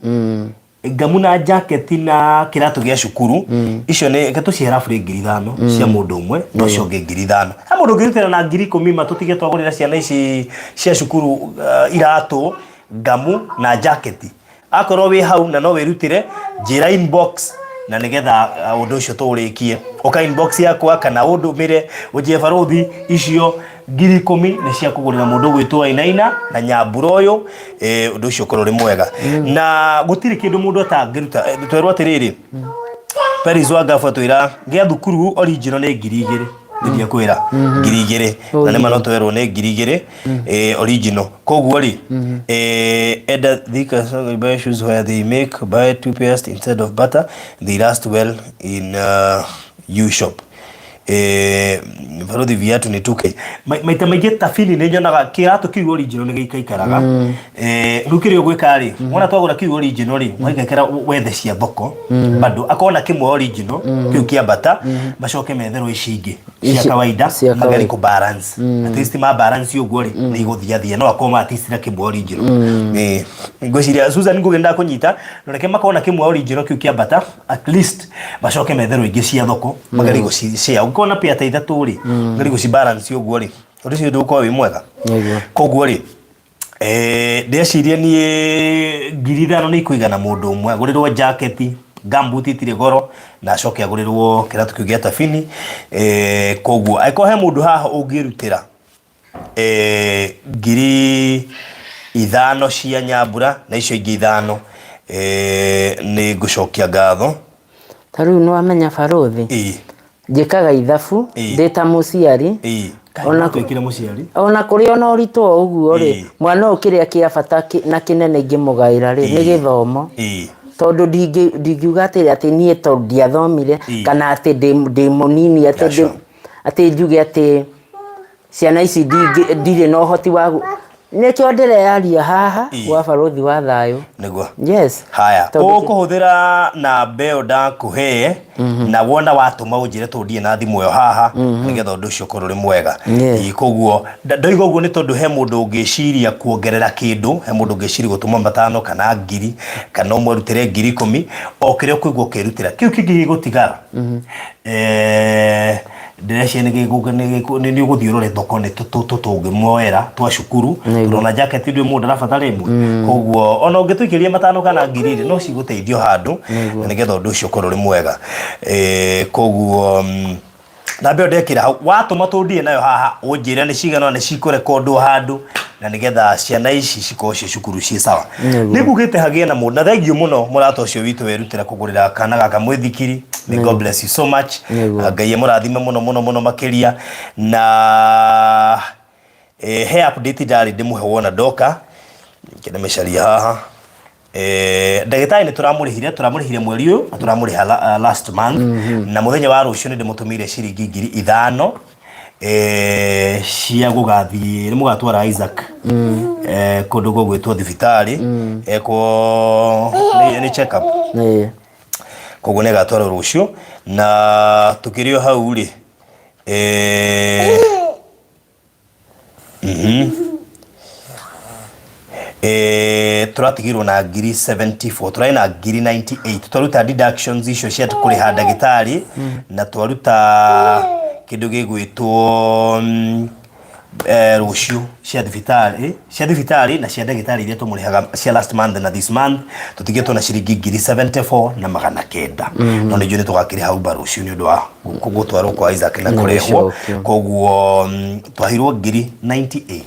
ngamu na jaketi na kĩratũ gĩa cukuru icio nĩ reke tũcihe roughly 5,000 cia mũndũ ũmwe na ũcio ũngĩ 5,000. He mũndũ ũngĩrutĩra na 10,000 ma tũtige twagũrĩra ciana ici cia cukuru iratũ ngamu na jaketi. Akorwo wĩ hau na no wĩrutĩre njĩra inbox na nĩgetha ũndũ ũcio tũũrĩkie. Ũka inbox yakwa kana ũndũmĩre ũnjĩre barũthi icio 10,000 nĩ cia kũgũrĩra mũndũ ũgwĩtwo Wainaina na Nyambura ũyũ ũndũ ũcio ũkorwo ũrĩ mwega. Na gũtirĩ kĩndũ mũndũ atangĩruta. Twerwo atĩrĩrĩ Peris Wangabu atwĩra gĩa thukuru original nĩ 2,000. Nĩndie kwĩra 2,000 na nĩ ma no twerwo nĩ 2,000 original. Koguo rĩ enda thika so buy shoes where they make buy two pairs instead of butter they last well in U shop. Barothi viatu nĩ 2K. Maita maingĩ tabini nĩ nyonaga kĩratũ kĩu original nĩ gĩikaikaraga. Rĩu kĩrĩa ũgwĩka rĩ wona twagũra kĩu original rĩ waigekera wethe cia thoko bado akona kĩmwe original kĩu kĩambata macoke metherwo ici ingĩ cia Ici- kawaida cia mageri kawaida. kũ balance at least ma balance ũguo rĩ nĩ igũthiathia no akorwo at least na kĩmwe original. Ngwĩciria Susan Ngugi ndakũnyita no reke makorwo na kĩmwe original kĩu kĩambata at least macoke metherwo ingĩ cia thoko magerie gũci share ũngĩkorwo na pair ta ithatũ rĩ magerie gũci balance ũguo rĩ ũndũ ũcio ndũgũkorwo wĩ mwega. Nĩguo. Koguo rĩ ndĩreciria niĩ 5,000 nĩ ikũigana mũndũ ũmwe agũrĩrwo jaketi gumboot itirĩ goro na acoke agũrĩrwo kĩratũ kĩu gĩa tabini. Koguo angĩkorwo he mũndũ haha ũngĩrutĩra 5,000 cia Nyambura na icio ingĩ 5 nĩ ngũcokia ngatho. Ta rĩu nĩ wamenya barũthi Ĩĩ. njĩkaga ithabu Ĩĩ. ndĩ ta mũciari. Ĩĩ. Ona Twĩkire mũciari. Ona kũrĩ ona ũritũ o ũguo rĩ Ĩĩ. mwana ũyũ kĩrĩa kĩa bata na kĩnene ingĩmũgaĩra rĩ nĩ Ĩĩ. gĩthomo. Ĩĩ. Tondũ ndingiuga atĩ niĩ tondũ ndiathomire Ĩĩ. kana atĩ ndĩ mũnini atĩ Yeah, sure. atĩ njuge atĩ ciana ici ndirĩ na ũhoti wa nĩkĩo ndĩreyaria haha Ĩĩ. gwa barũthi wa thayũ. Nĩguo. Yes. Haya, Tondũ ũkũhũthĩra namba ĩyo ndakũhe na wona watũma ũnjĩre tondũ ndirĩ na thimũ ĩyo haha nĩgetha ũndũ ũcio ũkorwo ũrĩ mwega. Yes. Ĩĩ, koguo ndoiga ũguo nĩ tondũ he mũndũ ũngĩciria kuongerera kĩndũ, he mũndũ ũngĩciria gũtũma 5,000 kana 1,000 kana ũmwe arutĩre 10,000 o kĩrĩa ũkũigua ũkĩrutĩra kĩu kĩngĩ gĩgũtigara. Ndĩreciria nĩ ũgũthiĩ ũrore thoko nĩ tũngĩmoera twa cukuru Nĩguo. tondũ ona jacket ndũĩ mũndũ arabatara ĩmwe koguo ona ũngĩtũikĩria 5,000 kana 1,000 rĩ no cigũteithio handũ Nĩguo. na nĩgetha ũndũ ũcio ũkorwo ũrĩ mwega. Koguo Namba ĩyo ndekĩra hau watũma tũndie nayo haha ũnjĩre nĩ cigana na nĩ cikũrekondwo handũ na nĩgetha ciana ici cikorwo ciĩ cukuru ciĩ sawa. Nĩguo. Nĩ ngugĩte hagĩe na mũndũ na thengiũ mũno mũrata ũcio witũ werutĩra kũgũrĩra kana gaka mwĩthikiri. May God bless you so much. Nĩguo. Ngai amũrathime mũno mũno mũno makĩria na he update ndarĩ ndĩmũhe wona ndoka ngĩndĩmĩcaria haha. Ndagĩtarĩ nĩ tũramũrĩhire tũramũrĩhire mweri ũyũ na tũramũrĩha last month na mũthenya wa rũciũ nĩ ndĩmũtũmĩire ciringi 5,000 cia gũgathiĩ nĩ mũgatwara Isaac kũndũ gũgwĩtwo thibitarĩ ekwo nĩ check up. Koguo nĩ agatwarwo rũciũ na tũkĩrĩ o hau rĩ tũratigirwo na 74,000, tũrarĩ na 98,000 twaruta deductions icio cia kũrĩha ndagĩtarĩ na twaruta kĩndũ gĩgwĩtwo rũciũ cia thibitarĩ na cia ndagĩtarĩ iria tũmũrĩhaga cia last month na this month tũtigĩtwo na ciringi 74,900. No nĩ njũĩ nĩ tũgakĩrĩha Uber rũciũ nĩ ũndũ wa gũtwarwo kwa Isaac na Na kũrehwo. gũcokio. Koguo twaheirwo 98,000.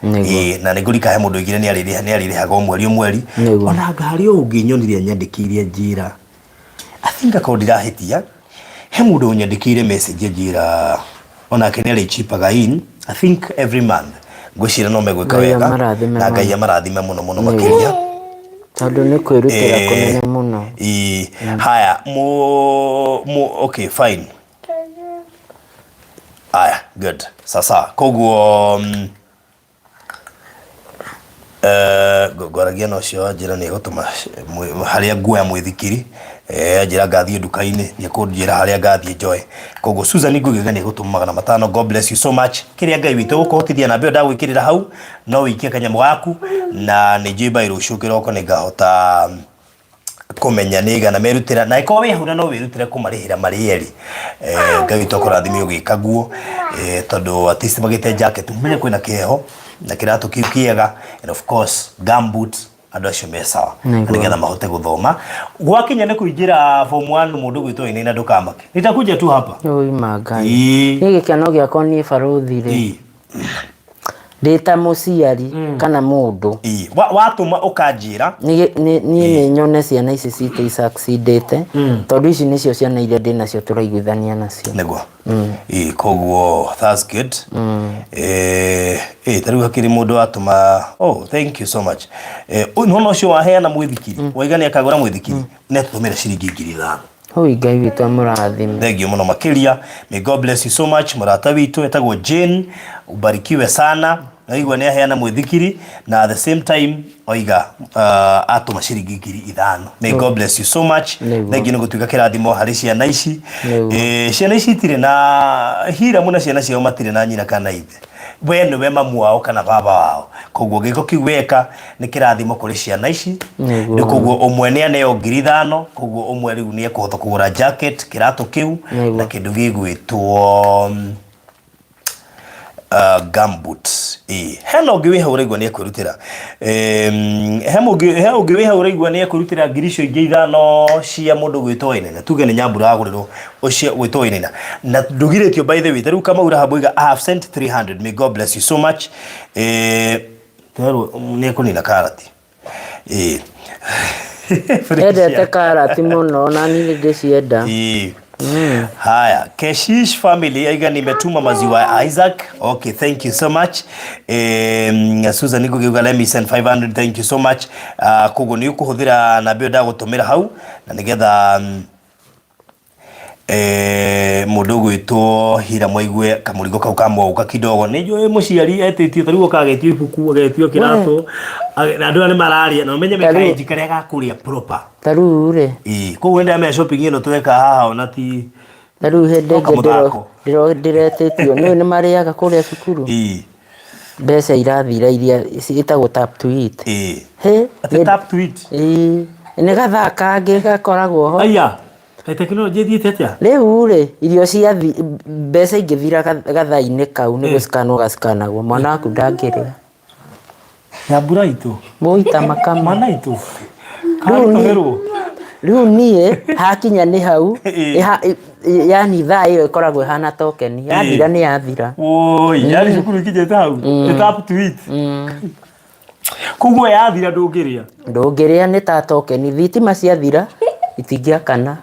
Nĩguo. Ĩĩ, na nĩ ngũrika he mũndũ oigire nĩ arĩrĩhaga o mweri o mweri. Nĩguo. Ona anga harĩ o ũngĩ nyonire anyandĩkĩire anjĩra, I think akorwo ndirahĩtia, he mũndũ ũnyandĩkĩire message anjĩra onake nĩ arĩchipaga in I think every month. Ngwĩciria no megwĩka Ngai wega amarathime na Ngai mũno. amarathime mũno mũno Nĩguo. makĩria. Tondũ nĩ kwĩrutĩra kũnene mũno. Ĩĩ, haya mu, mu, okay fine. Aya, good. Sasa koguo ngwaragia na ũcio anjĩra nĩ egũtũma harĩa nguoya mwĩthikiri, anjĩra ngathiĩ nduka-inĩ nĩ ekũnjĩra harĩa ngathiĩ njoe. Koguo Susan Ngugi nĩ egũtũma 500. God bless you so much. Kĩrĩa Ngai witũ egũkũhotithia namba ĩyo ndagwĩkĩrĩra hau no wĩikie kanyamũ gaku na nĩ njũĩ by rũciũ kĩroko nĩ ngahota kũmenya nĩ igana merutĩra na ĩkorwo wĩ hau na no wĩrutĩre kũmarĩhĩra marĩ erĩ. Ngai witũ akũrathime ũgĩka guo, tondũ at least magĩte jacket menye kwĩna kĩheho na kĩratũ kĩu kĩega and of course gumboot andũ acio me sawa na Nĩguo. nĩgetha mahote gũthoma. Gwakinya nĩ kũingĩra form 1 mũndũ gwĩtwo Wainaina ndũkamake, nitakuja tu hapa. Ũi ma Ngai. Ĩĩ. Niĩ gĩkeno gĩakwa niĩ barũthi rĩ, Ĩĩ. ndĩ ta mũciari kana mũndũ Ĩĩ. Watũma ũkanjĩra niĩ nĩ nyone ciana ici citũ isucceedĩte tondũ ici nĩcio ciana iria ndĩ nacio tũraiguithania nacio. Nĩguo. Ĩĩ, koguo that's good. Ta rĩu hakĩrĩ mũndũ watũma, oh thank you so much. Nĩwona ũcio waheana mwĩthikiri, waiga nĩ akagũra mwĩthikiri, nĩ atũtũmĩra ciringi 5,000. Oi Ngai witũ amũrathime. Thank you mũno makĩria. May God bless you so much. Mũrata witũ etagwo Jane, ubarikiwe sana. Naigua nĩ aheana mwĩthikiri na at the same time oiga atũma ciringi 5,000. May God bless you so much. Nĩguo. Thank you nĩ gũtuĩka kĩrathimo harĩ ciana ici. Nĩguo. Ciana ici itirĩ na Hiramu na ciana ciao matirĩ na nyina kana ithe. We nĩwe mamu wao kana baba wao. Koguo gĩko kĩu weka nĩ kĩrathimo kũrĩ ciana ici. Nĩguo. Rĩu koguo ũmwe nĩ aneo 5,000, koguo ũmwe rĩu nĩ ekũhota kũgũra jacket, kĩratũ kĩu Nĩguo. na kĩndũ gĩgwĩtwo gumboot. Ĩĩ, hena ũngĩ wĩ hau ũraigua nĩ ekwĩrutĩra. He mũngĩ, he ũngĩ wĩ hau ũraigua nĩ ekwĩrutĩra 5,000 icio ingĩ cia mũndũ gwĩtwo Wainaina. Tuge nĩ Nyambura agũrĩrwo ũcio gwĩtwo Wainaina. Na ndũgirĩtio by the way, ta rĩu Kamau Rahabu oiga I have sent 300. May God bless you so much. Twerwo nĩ ekũnina karati. Ĩĩ. Endete karati mũno na niĩ nĩ ngĩcienda. Ĩĩ. Haya, Keshish family aiga nimetuma maziwa ya Isaac. Okay, thank you so much. Susan Ngugi let me send 500. Thank you so much. Koguo nĩ ũkũhũthĩra namba ĩyo ndagũtũmĩra hau na nĩgetha mũndũ ũgwĩtwo Hiramu aigue kamũrigo kau kamwaũka kidogo. Nĩ njũĩ mũciari etĩtio ta rĩu oka agetio ibuku, agetio kĩratũ, na andũ aya nĩ mararĩa na ũmenye Ta rĩu- mekaenji karĩa gakũrĩa proper. Ta rĩu rĩ, Ĩĩ, koguo nĩndamenya shopping ĩno tweka haha ona ti ta rĩu hĩndĩ No ĩngĩ kamũthako. ndĩretĩtio nĩũĩ nĩ marĩaga kũrĩa cukuru Ĩĩ. mbeca irathira iria ciĩtagwo tap to eat. Ĩĩ. Hĩ, Atĩ tap to eat. Ĩĩ, nĩ gathaa kangĩ gakoragwo ho. Aya, kaĩ tekinoronjĩ ĩthiĩte atĩa? Rĩu rĩ, irio ciathi mbeca ingĩthira gathaa-inĩ kau nĩ gũcikanwo gacikanagwo, mwana waku ndangĩrĩa. Nyambura itũ. Mũita makama. Mwana itũ. Rĩu niĩ- Karitũhĩrwo. Rĩu niĩ hakinya nĩ hau, Ĩĩ. yani thaa ĩyo ĩkoragwo ĩhana tokeni, yathira nĩ yathira. Woi, yani cukuru ikinyĩte hau. Nĩ tap to eat. Koguo yathira ndũngĩrĩa. Ndũngĩrĩa nĩ ta tokeni, thitima ciathira itingĩakana.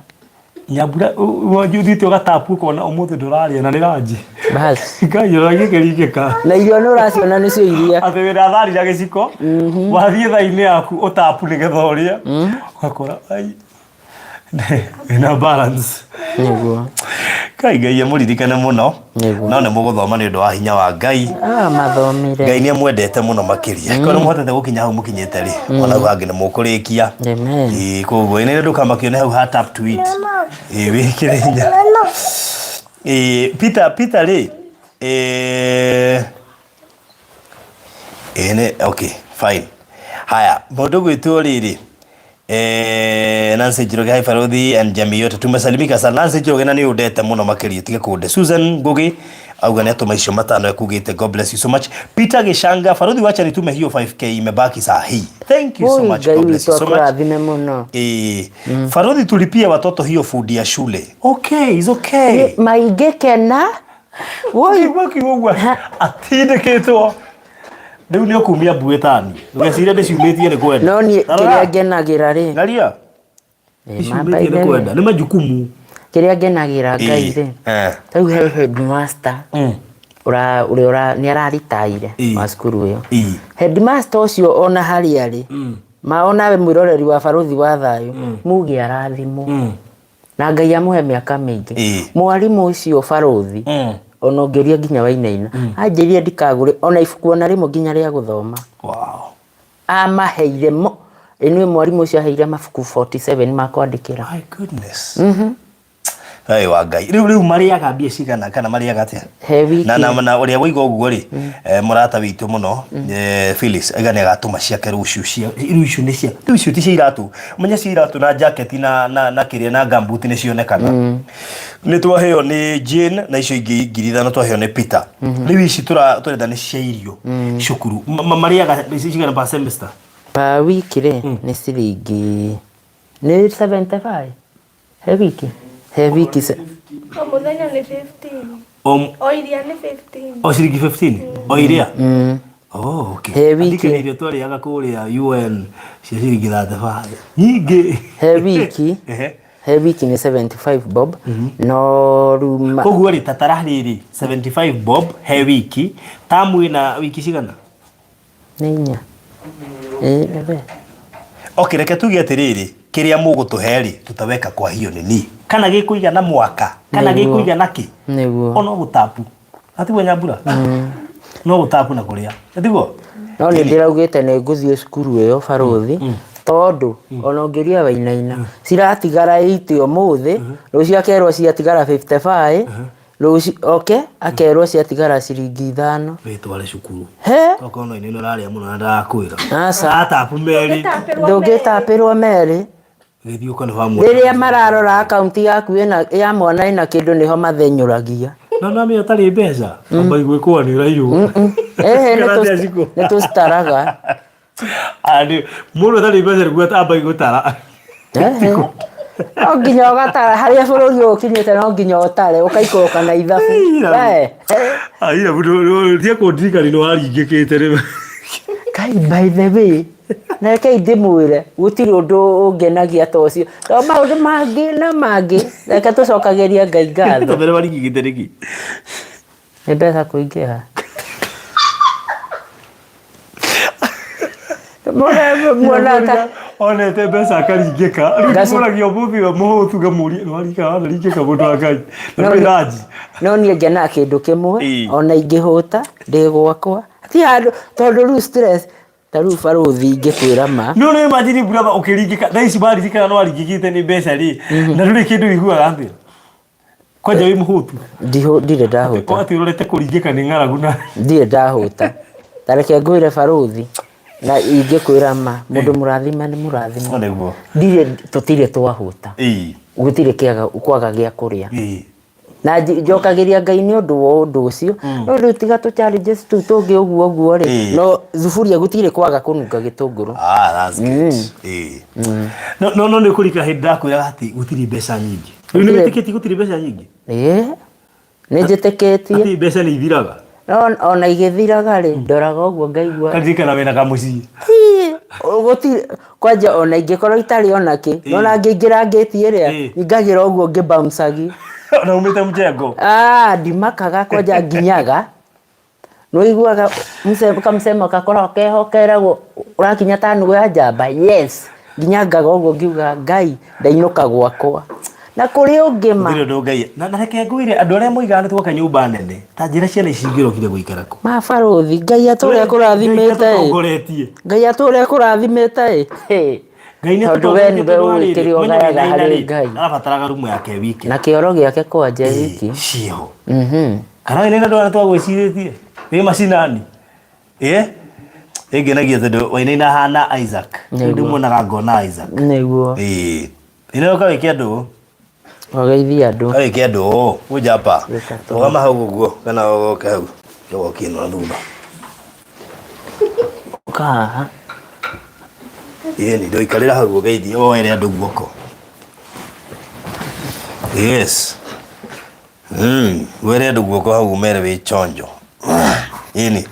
Nyambura wanji ũthiĩte ũgatapu ũkona ũmũthĩ ndũrarĩa na nĩ ranji. Bas. Ngai ũrora gĩkĩringĩka. Na irio nĩ ũraciona nĩcio iria. Atĩ wĩna thani na gĩciko, wathiĩ thaa-inĩ yaku ũtapu nĩgetha ũrĩe, ũgakora ai wĩna balance. Nĩguo. Ngai Ngai amũririkane mũno. Nĩguo. No nĩ mũgũthoma nĩ ũndũ wa hinya wa Ngai. Ah, mathomire. Ngai nĩ amwendete mũno makĩria. Korwo mũhotete gũkinya hau mũkinyĩte rĩ, ona hau hangĩ nĩ mũkũrĩkia. Amen. Ĩĩ, koguo ĩnĩ ndũkamakio nĩ hau ha tap to eat. Ĩĩ, wĩkĩre hinya. Ĩĩ, Peter Peter rĩ, ĩĩ, ĩĩ nĩ okay fine. Haya, mũndũ gwĩtwo rĩrĩ Nancy Njoroge hi Baruthi and jamii yote tumesalimika sana. Nancy Njoroge na nĩ ũndete mũno makĩria tiga kũnde. Susan Ngugi auga nĩ atũma icio matano ekugĩte God bless you so much. Peter Gishanga Baruthi wacha nitume hiyo 5k imebaki saa hii. Thank you so Oi, much. Ngai God bless witũ you so much. akũrathime mũno. Baruthi tulipie watoto hiyo food ya shule. Okay, is okay. Maingĩkena. Woi, Kiugo kiugo ũguo atindĩkĩtwo rĩu nĩ ũkumia mbuĩ tani ndũgecirie ndĩciumĩtie nĩ kwenda no niĩ Ta rora, kĩrĩa ngenagĩra rĩ, Ngaria Eh, ndĩciumĩtie nĩ kwenda nĩ majukumu kĩrĩa ngenagĩra Ngai rĩ, Eh. rĩu he headmaster ũrĩa nĩ araritaire Ĩĩ. wa cukuru ĩyo. Ĩĩ. Headmaster ũcio ona harĩa arĩ, ma onawe mwĩroreri wa Barũthi wa Thayũ, muge arathimwo. Na Ngai amũhe mĩaka mĩingĩ. Ĩĩ. Mwarimũ ũcio barũthi, ona ũngĩũria nginya Wainaina, anjĩrire ndikagũre ona ibuku ona rĩmwe nginya rĩa gũthoma. Wow. Amaheire mo, ĩnĩ mwarimũ ũcio aheire mabuku 47 ma kwandĩkĩra. My goodness. Thayũ wa Ngai. Rĩu rĩu marĩaga mbia cigana kana marĩaga atĩa? He wiki. Na na na ũrĩa woiga ũguo rĩ, mũrata witũ mũno, Phyllis, aiga nĩ agatũma ciake rũciũ cia rĩu icio nĩ cia rĩu icio ti cia iratũ. Menya cia iratũ na jacket na na kĩrĩa na gumboot nĩ cionekana. Nĩ twaheo nĩ Jane na icio ingĩ 5,000 twaheo nĩ Peter. Rĩu ici tũrenda nĩ cia irio cukuru. Marĩaga cigana per semester? Per week rĩ, nĩ ciringi nĩ 75 he wiki, he wiki O mũthenya nĩ 15. O O iria nĩ 15. o ciringi 15 o iria. Oh, okay. He wiki. Andĩkĩra irio twarĩaga kũrĩa UN cia ciringi 35. Nyingĩ. He wiki. Ehe. He wiki nĩ 75 bob. No rĩu Koguo rĩ tatara rĩrĩ 75 bob he wiki. Tamu ĩna wiki cigana? Nĩ inya. Ĩĩ, nĩ Okay, reke tuge atĩrĩrĩ, kĩrĩa mũgũtũhe rĩ, tutaweka kwa hiyo nini. Kana gĩkũigana mwaka, kana Nĩguo. gĩkũigana kĩ? Nĩguo. Ono gũtapu. Atiguo Nyambura? No gũtapu na kũrĩa. Atiguo? No nĩ ndĩraugĩte nĩ ngũthiĩ cukuru ĩyo barũthi tondũ ona ũngĩũria Wainaina ciratigara 80 ũmũthĩ, rũciũ akerwo ciatigara 55, rũciũ oke akerwo ciatigara ciringi 5. Wĩtware cukuru. He? Tokorwo no inaina ũrarĩa mũno na ndarakwĩra. Aca. Atapu merĩ. Ndũngĩtapĩrwo merĩ. Gĩthiĩ ũkone wa mwana. Rĩrĩa mararora akaunti yaku ĩna ya mwana ĩna kĩndũ nĩho mathenyũragia. No no mĩ ũtarĩ mbeca. Amba igwĩkwo nĩ ũraiywo. Ehe, Kana atĩa Shiko? nĩ tũcitaraga. Ah, mũndũ ũtarĩ mbeca nĩguo amba gũtara. Ehe. No nginya ũgatara harĩa bũrũri ũyũ ũkinyĩte no nginya ũtare ũkaikũrũka na ithabu. We. Aira mũndũ tie kũndirikania nĩ waringĩkĩte rĩ. Kai by the way, na rekei ndĩmwĩre gũtirĩ ũndũ ũngenagia ta ũcio. To maũndũ mangĩ na mangĩ, reke tũcokagĩrie Ngai ngatho. Tondũ waringĩkĩte nĩkĩ? Nĩ mbeca kũingĩha. Muona ta Onete mbeca akaringĩka. Rĩu Ngaci- ndĩmũragia ũmũthĩ ũyũ mũhũtu ngamũria nĩ waringĩka wanaringĩka mũndũ wa Ngai. Na No, kwĩ ranji. no niĩ ngenaga kĩndũ kĩmwe Ĩĩ. ona ingĩhũta ndĩ gwakwa ti handũ tondũ rĩu stress ta rĩu barũthi ingĩkwĩra ma No nĩ imagine brother ũkĩringĩka thaa ici waririkana nĩ waringĩkĩte nĩ mbeca rĩ na ndũrĩ kĩndũ ũiguaga atĩa kwanja wĩ mũhũtu Ndirĩ ndahũta atĩ ũrorete kũringĩka nĩ ng'aragu na ndirĩ ndahũta ta reke ngwĩre barũthi na ingĩkwĩra ma mũndũ mũrathime nĩ mũrathime nĩguo ndirĩ tũtirĩ twahũta ĩĩ gũtirĩ kĩaga kwaga gĩa kũrĩa ĩĩ Na njokagĩria Ngai nĩ ũndũ wa ũndũ ũcio. No rĩu tiga tũ challenges tũu tũngĩ ũguo ũguo rĩ, no thuburia gũtirĩ kwaga kũnunga gĩtũngũrũ. Ah, that's good. No no no nĩ kũrika hĩndĩ ndakwĩraga atĩ gũtirĩ mbeca nyingĩ. Rĩu nĩ wĩtĩkĩtie gũtirĩ mbeca nyingĩ? Ĩĩ, nĩ njĩtĩkĩtie. Atĩ mbeca nĩ ithiraga? No ona igĩthiraga rĩ, ndoraga ũguo ngaigua. Karirikana wĩna kamũciĩ. Gũtirĩ kwanja ona ingĩkorwo itarĩ ona kĩ, nona ngĩingĩra ngĩti ĩrĩa, nyingagĩra ũguo ngĩ-bounce-agi. Ona umĩte mjengo. Ah, ndimakaga kwanja nginyaga. Nĩũiguaga kamũcemo gakoragwo keho keragwo ũrakinya ta nũgũ ya njamba, yes, nginyangaga ũguo ngiugaga Ngai ndainũka gwakwa. Na kũrĩ ũngĩ ma. Gũtirĩ ũndũ Ngai. Na reke ngwĩre andũ arĩa moigaga nĩ twaka nyũmba nene, ta njĩra ciana ici ingĩrokire gũikara kũ. Ma barũthi, Ngai atũre akũrathimĩte ĩ. Ngai atũre akũrathimĩte ĩ. Ngai nĩ Tondũ we nĩwe ũĩ kĩrĩa ũgayaga harĩ Ngai. Arabataraga rumu yake wiki. Na kĩoro gĩake kwanja wiki. Ciĩho. Kana nĩ andũ arĩa twagwĩcirĩtie. Wĩ macinani. Ĩ? Ĩngenagia tondũ wainaina ahana Isaac. Rĩu ndĩmuonaga ngona Isaac. Nĩguo. Ĩĩ. Ĩno ũka wĩke andũ. Ũgeithie andũ. Wĩke andũ. Kuja hapa. Wĩka tũ. Rũgama hau ũguo kana ũgoke hau. Ũgokie ĩno na thutha. Ũka haha. Ĩĩ nĩ ndũikarĩra hau ũgeithie woere andũ guoko. Yes. Were andũ guoko hau ũmere wĩ chonjo. Ĩni.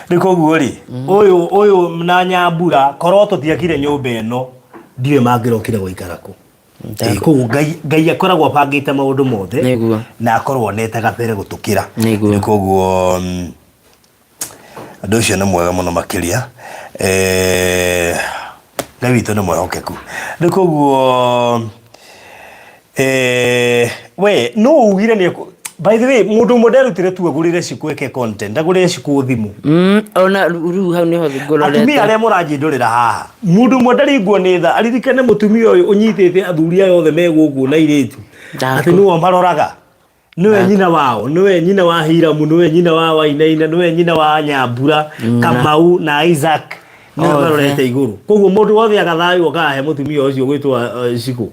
Rĩu koguo rĩ, ũyũ ũyũ na Nyambura korwo tũtiakire nyũmba ĩno ndiũĩ mangĩrokire gũikara kũ. Ĩĩ, koguo Ngai Ngai akoragwo abangĩte maũndũ mothe Nĩguo. na akorwo onete gabere gũtũkĩra. Nĩguo. Rĩu koguo ũndũ ũcio nĩ mwega mũno makĩria. Eh, Ngai witũ nĩ mwĩhokeku. Rĩu koguo eh, we no ugire nĩ by the way mũndũ ũmwe nderutire tu agũrĩre cikũ eke content agũrĩre cikũ thimũ. Ona rĩu hau nĩho ngũrorete. Atumia arĩa mũranjindũrĩra haha mũndũ ũmwe ndaringwo nĩ tha aririkane mũtumia ũyũ ũnyitĩte athuri aya othe me gũkũ na airĩtu atĩ nĩwe maroraga nĩwe nyina wao nĩwe nyina wa Hiramu nĩwe nyina wa Wainaina nĩwe nyina wa Nyambura Kamau na Isaac nĩwe Othe. marorete igũrũ koguo mũndũ wothe agathayũ okahe mũtumia ũcio gwĩtwo Shiko.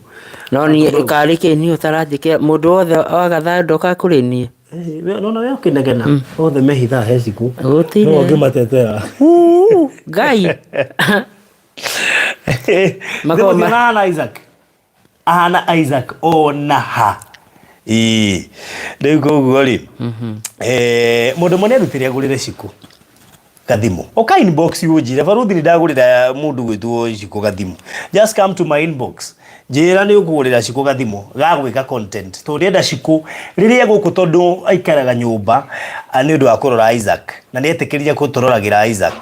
No niĩ karĩ kĩ niĩ ũtaranjĩkĩra mũndũ wothe waga thayũ ndokaga kũrĩ niĩ. Nona we ũkĩnegena othe mehithaga he Shiko. Gũtirĩ. No ũngĩmatetera. Ngai. Makoragwo Nĩmũtiona ahana Isaac. Ahana Isaac ona ha. Ĩĩ. Rĩu koguo rĩ, mũndũ ũmwe nĩarutire agũrĩre Shiko gathimũ. Ũka inbox ũnjĩre barũthi nĩ ndagũrĩra mũndũ gwĩtwo Shiko gathimũ. Just come to my inbox. Njĩra nĩ ũkũgũrĩra Shiko gathimũ ga gwĩka content. Tondũ ndĩrenda Shiko rĩrĩa gũkũ tondũ aikaraga nyũmba nĩ ũndũ wa kũrora Isaac. Na nĩ etĩkĩrire gũtũroragĩra Isaac.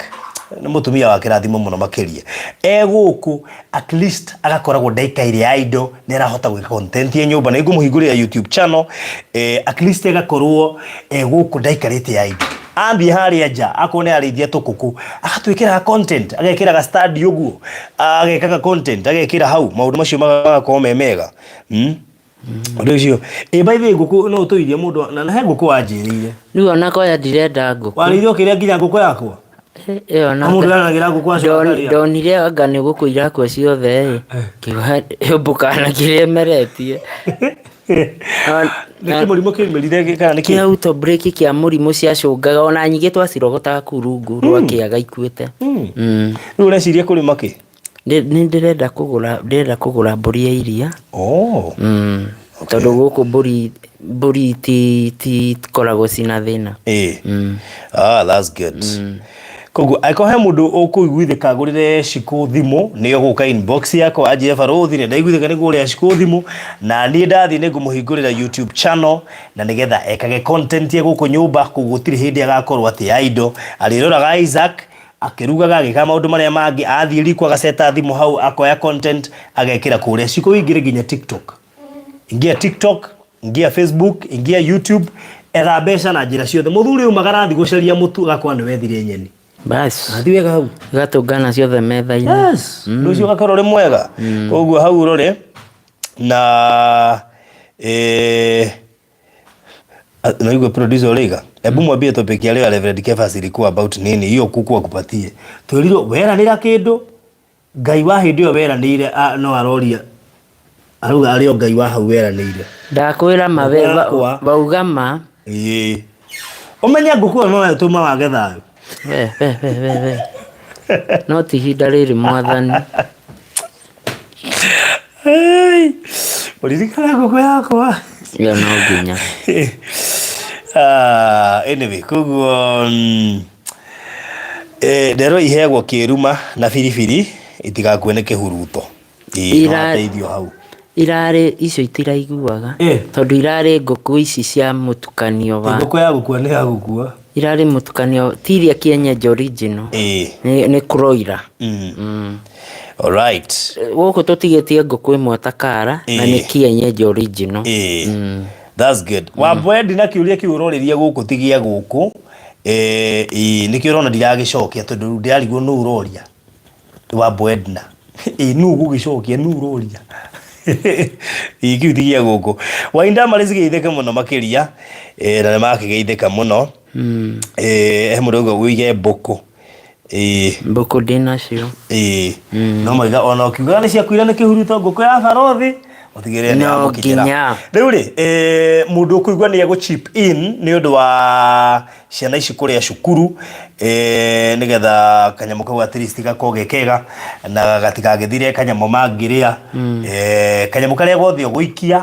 Nĩ mũtumia wa kĩrathimo mũno makĩria. E gũkũ at least agakoragwo ndaikaire idle nĩ arahota gwĩka content ye nyũmba na ngũmũhingũrĩra YouTube channel at least agakorwo gũkũ ndaikarĩte idle. Athiĩ harĩa nja akorwo nĩ ararĩithia tũkũkũ agatwĩkĩraga content agekĩraga stand ũguo agekaga content agekĩra hau maũndũ macio magakorwo me mega. Ũndũ ũcio ĩ by the way ngũkũ no ũtũirie mũndũ na he ngũkũ wanjĩrĩire. Rĩu ona kwaya ndirenda ngũkũ. Warĩithia ũkĩrĩa nginya ngũkũ yakwa? Ĩyo na Mũndũ aranagĩra ngũkũ acoka akarĩa. Ndonire anga nĩ gũkũ irakua ciothe ĩ, ngiuga hĩmbũkana kĩrĩa ĩmeretie. Nĩ kĩmũrimũ kĩaumĩrire kana nĩ kĩ? Kĩa outbreak kĩa mũrimũ ciacũngaga ona nyingĩ twacirogotaga kũu rungu rwa kĩaga ikuĩte. Rĩu ũreciria kũrĩma kĩ? Nĩ ndĩrenda kũgũra ndĩrenda kũgũra mbũri ya iria. Oh. Tondũ gũkũ mbũri mbũri ti itikoragwo cina thĩna. Ĩĩ. Ah, that's good. Koguo angĩkorwo he mũndũ ũkũiguithĩka agũrĩre Shiko thimũ nĩ egũka inbox yakwa anjĩre barũthi nĩ ndaiguithĩka nĩ kũgũrĩra Shiko thimũ na niĩ ndathiĩ nĩ ngũmũhingũrĩra YouTube channel na nĩgetha ekage content ye gũkũ nyũmba koguo gũtirĩ hĩndĩ agakorwo atĩ idle arĩroraga Isaac akĩrugaga agĩkaga maũndũ marĩa mangĩ athiĩ riko agaceta thimũ hau akoya content agekĩra kũrĩa Shiko ũingĩre nginya TikTok ingia TikTok ingia Facebook ingia YouTube etha mbeca na njĩra ciothe mũthuri ũyũ magarathi gũcaria mũtu agakorwo nĩ wethire nyeni. Bas. Athi wega hau. Igatũngana ciothe metha-inĩ. Yes. Ũndũ ũcio ũgakorwo ũrĩ mwega. Koguo hau ũrore na naigua producer ũrĩiga hebu mwambie topic ya leo ya Reverend Kefas ilikuwa about nini hiyo kuku akupatie twĩrirwo weranĩra kĩndũ Ngai wa hĩndĩ ĩyo weranĩire no aroria. Arauga arĩ o Ngai wa hau weranĩire. Ndakwĩra ma we Ngũkũ yakwa. wauga ma. Ĩĩ. Ũmenye ngũkũ ĩyo noyo ĩtũma wage thayũ. We we we we we. No ti ihinda rĩrĩ mwathani. Hey, ũririkana ngũkũ yakwa. Ĩyo no nginya. Ah, anyway, koguo ndero iheagwo kĩruma na biribiri itigakue nĩ kĩhuruto. Ĩĩ, no ateithio hau. Irarĩ icio itiraiguaga tondũ irarĩ ngũkũ ici cia mũtukanio wa Ngũkũ ya gũkua nĩ ya gũkua. Irarĩ mũtukanio ti iria kienyeji original. Nĩ broiler. Alright. Gũkũ tũtigĩtie ngũkũ ĩmwe ta kara na nĩ kienyeji original. That's good. Wambwe na kĩũria kĩu ũrorĩria gũkũ ti gĩa gũkũ. Ĩĩ nĩkĩo ũrona ndiragĩcokia tondũ rĩu ndĩrarigwo nũ ũroria. Wambwe Edna. Ĩĩ nũ ũgũgĩcokia nũ ũroria. Ĩĩ kĩu ti gĩa gũkũ. Wainda marĩ cigeithĩke mũno makĩria na nĩ makĩgeithĩka mũno. He mũndũ ũguo ũige mbũkũ. Ĩĩ. Mbũkũ ndĩnacio. Ĩĩ. No maiga ona ũkiugaga nĩ ciakuire nĩ kĩhuruto ngũkũ ya barothi ũtigĩrĩre nĩ No yamũkinyĩra. nginya. Rĩu rĩ, mũndũ ũkũigua nĩ egũ chip in nĩ ũndũ wa ciana ici kũrĩa cukuru nĩgetha kanyamũ kau at least gakorwo ge kega na gatigagĩthire kanyamũ mangĩrĩa. Kanyamũ karĩa gothe ũgũikia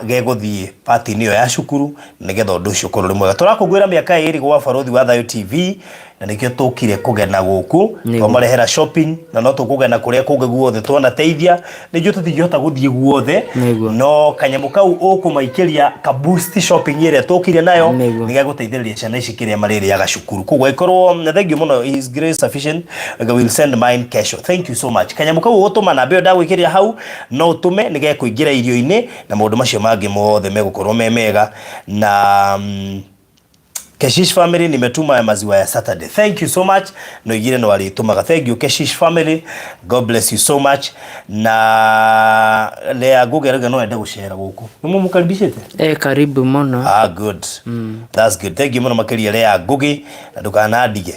gegũthiĩ party-inĩ ĩyo ya cukuru nĩgetha ũndũ ũcio ũkorwo ũrĩ mwega. Tũrakũngũĩra mĩaka ĩrĩ gwa Barũthi wa Thayũ TV na nĩkĩo tũkire kũgena gũkũ twamarehera shopping na no tũkũgena kũrĩa kũngĩ guothe twanateithia. Nĩ njũĩ tũtingĩhota gũthiĩ guothe no kanyamũ kau ũkũmaikĩria ka boost shopping ĩrĩa tũkire nayo nĩ gegũteithĩrĩria ciana ici kĩrĩa marĩrĩaga cukuru. Koguo ĩkorwo na thank you mũno, His grace sufficient, I will send mine kesho. Thank you so much. Kanyamũ kau ũgũtũma namba ĩyo ndagwĩkĩrĩra hau no ũtũme nĩ gekũingĩra irio-inĩ na maũndũ macio mangĩ mothe megũkorwo me mega. Na Keshish family nimetuma ya maziwa ya Saturday. Thank you so much. No igire no arĩtũmaga. Thank you Keshish family. God bless you so much. Na Lea Ngugi arauga no ende gũcera gũkũ. Nĩ mũmũkaribicĩte? Karibu mũno. Ah, good. That's good. Thank you mũno makĩria Lea Ngugi na ndũkanandige.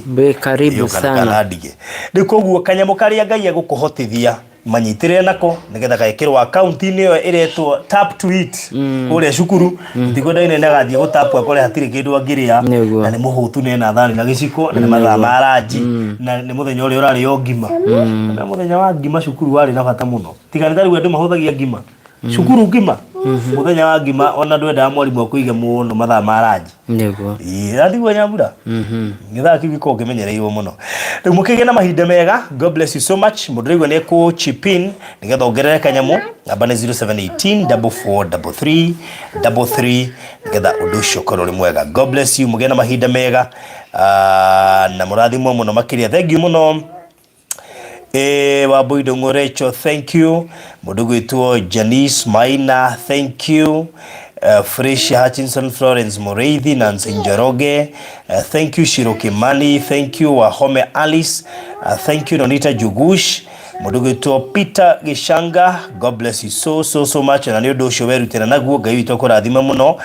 Be karibu sana. Ndũkanandige. Rĩu koguo kanyamũ karĩa Ngai egũkũhotithia manyitĩrĩre nako nĩgetha gekĩrwo akaunti-inĩ ĩyo ĩretwo tap to eat kũrĩa cukuru. Tikwenda ine agathiĩ gũtapu akore hatirĩ kĩndũ angĩrĩa na nĩ mũhũtu na ena thani na gĩciko na nĩ mathaa ma ranji na nĩ mũthenya ũrĩa ũrarĩo ngima. Na mũthenya wa ngima cukuru warĩ na bata mũno. Tiga nĩ ta rĩu andũ mahũthagia ngima cukuru ngima mũthenya wa ngima ona ndwendaga mwarimũ akũige mũno mathaa ma ranji. Nĩguo. Ĩĩ, ratiguo Nyambura? Gĩthaa kĩu gĩkoragwo kĩmenyereirwo mũno. Rĩu mũkĩgĩe na mahinda mega. God bless you so much. Mũndũ ũraigua nĩ ekũ chip in nĩgetha ongerere kanyamũ. Namba nĩ 0718 44 33 33 nĩgetha ũndũ ũcio ũkorwo ũrĩ mwega. God bless you. Mũgĩe na mahinda mega na mũrathimwo mũno makĩria. Thank you mũno. Wambui Ndung'u Rachel, thank you. Mũndũ gwĩtwo Janice Maina, thank you. Fresh Hutchinson, Florence Mureithi, Nancy Njoroge, thank you. Shiro Kimani, thank you. Wahome Alice, thank you. Nonita Jugush, mũndũ gwĩtwo Peter Gishanga, God bless you so so so much. Na nĩ ũndũ ũcio werutĩra naguo, Ngai witũ akũrathime mũno.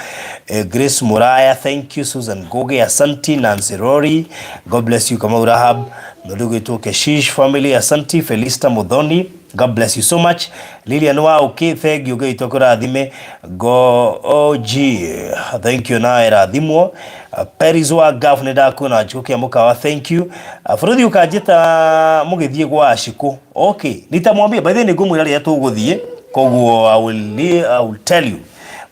Grace Muraya, thank you. Susan Ngugi, asanti. Nancy Rory, God bless you. Kamau Rahab, mũndũ gwĩtwo Keshish family, asanti. Felista Muthoni, God bless you so much. Lilian Wauki, thank you. Ngai witũ akũrathime. Go OG, thank you. Nawe rathimwo. Peris wa Gaf nĩ ndakuona Njikũ kĩa mũkawa, thank you. Bũrũri ũkanjĩta mũgĩthiĩ gwa Ashikũ. Okay, nitamwambia by the way nĩ ngũmwĩra rĩrĩa tũgũthiĩ, koguo I will tell you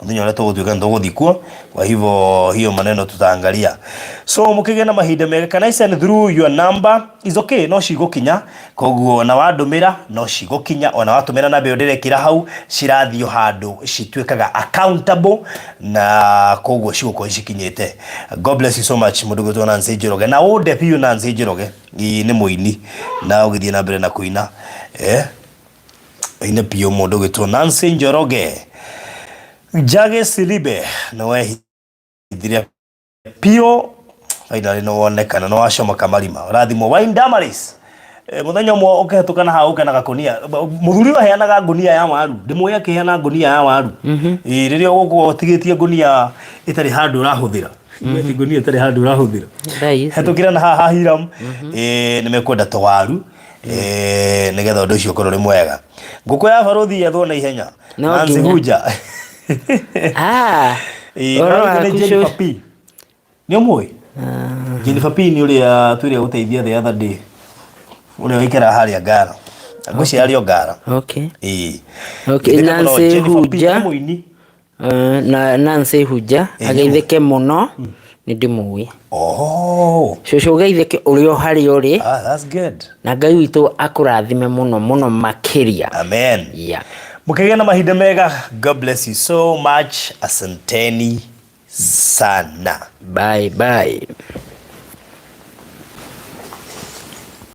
mũthenya ũrĩa tũgũtuĩka nĩ tũgũthiĩ kuo. Kwa hivyo hiyo maneno tutaangalia. So mũkĩgĩe na mahinda mega. Can I send through your number? Is okay, no cigũkinya. Koguo ona wandũmĩra no cigũkinya, ona watũmĩra namba ĩyo ndĩrekĩra hau cirathiĩ handũ cituĩkaga accountable na koguo cigũkorwo cikinyĩte. God bless you so much mũndũ gwĩtwo Nancy Njoroge. Na ũnde biũ Nancy Njoroge. Ĩĩ nĩ mũini na ũgĩthiĩ na mbere na kũina. Ine biũ mũndũ gwĩtwo Nancy Njoroge. Njage Silibe nĩ wehithire biũ finally nĩ wonekana nĩ wacomoka marima ũrathimwo Wine Damaris. Mũthenya ũmwe ũkĩhetũka na hau ũke na gakonia mũthuri ũyũ aheanaga ngũnia ya waru ndĩmũĩ akĩheana ngũnia ya waru. Ĩĩ rĩrĩa ũgũkorwo ũtigĩtie ngũnia ĩtarĩ handũ ũrahũthĩra ngũnia ĩtarĩ handũ ũrahũthĩra hetũkĩra na haha Hiram. Ĩĩ nĩ mekwenda tũwaru. Nĩgetha ũndũ ũcio ũkorwo ũrĩ mwega. Ngũkũ ya barũthi yethwo na ihenya. No Nancy nginya. Huja. Ah, Ĩĩ, ũhoro no nĩ waku Jennifer cũ- P. Nĩ ũmũĩ? Jennifer P nĩ ũrĩa twĩrĩa gũteithia the other day. Ũrĩa waikara harĩa Ngara. Ngwĩciria arĩ o Ngara. Okay. Ĩĩ. Okay, Geithĩka mũno, Nancy Jennifer P, Huja. nĩ mũini. Na Nancy Huja Ĩĩ, ageithĩke mũno nĩ ndĩmũĩ. Oh. Cũcũ ũgeithĩke ũrĩ o harĩa ũrĩ. Ah, that's good. Na Ngai witũ akũrathime mũno mũno makĩria. Amen. Yeah. Mũkĩgĩa na mahinda mega. God bless you so much. Asanteni sana. Bye bye.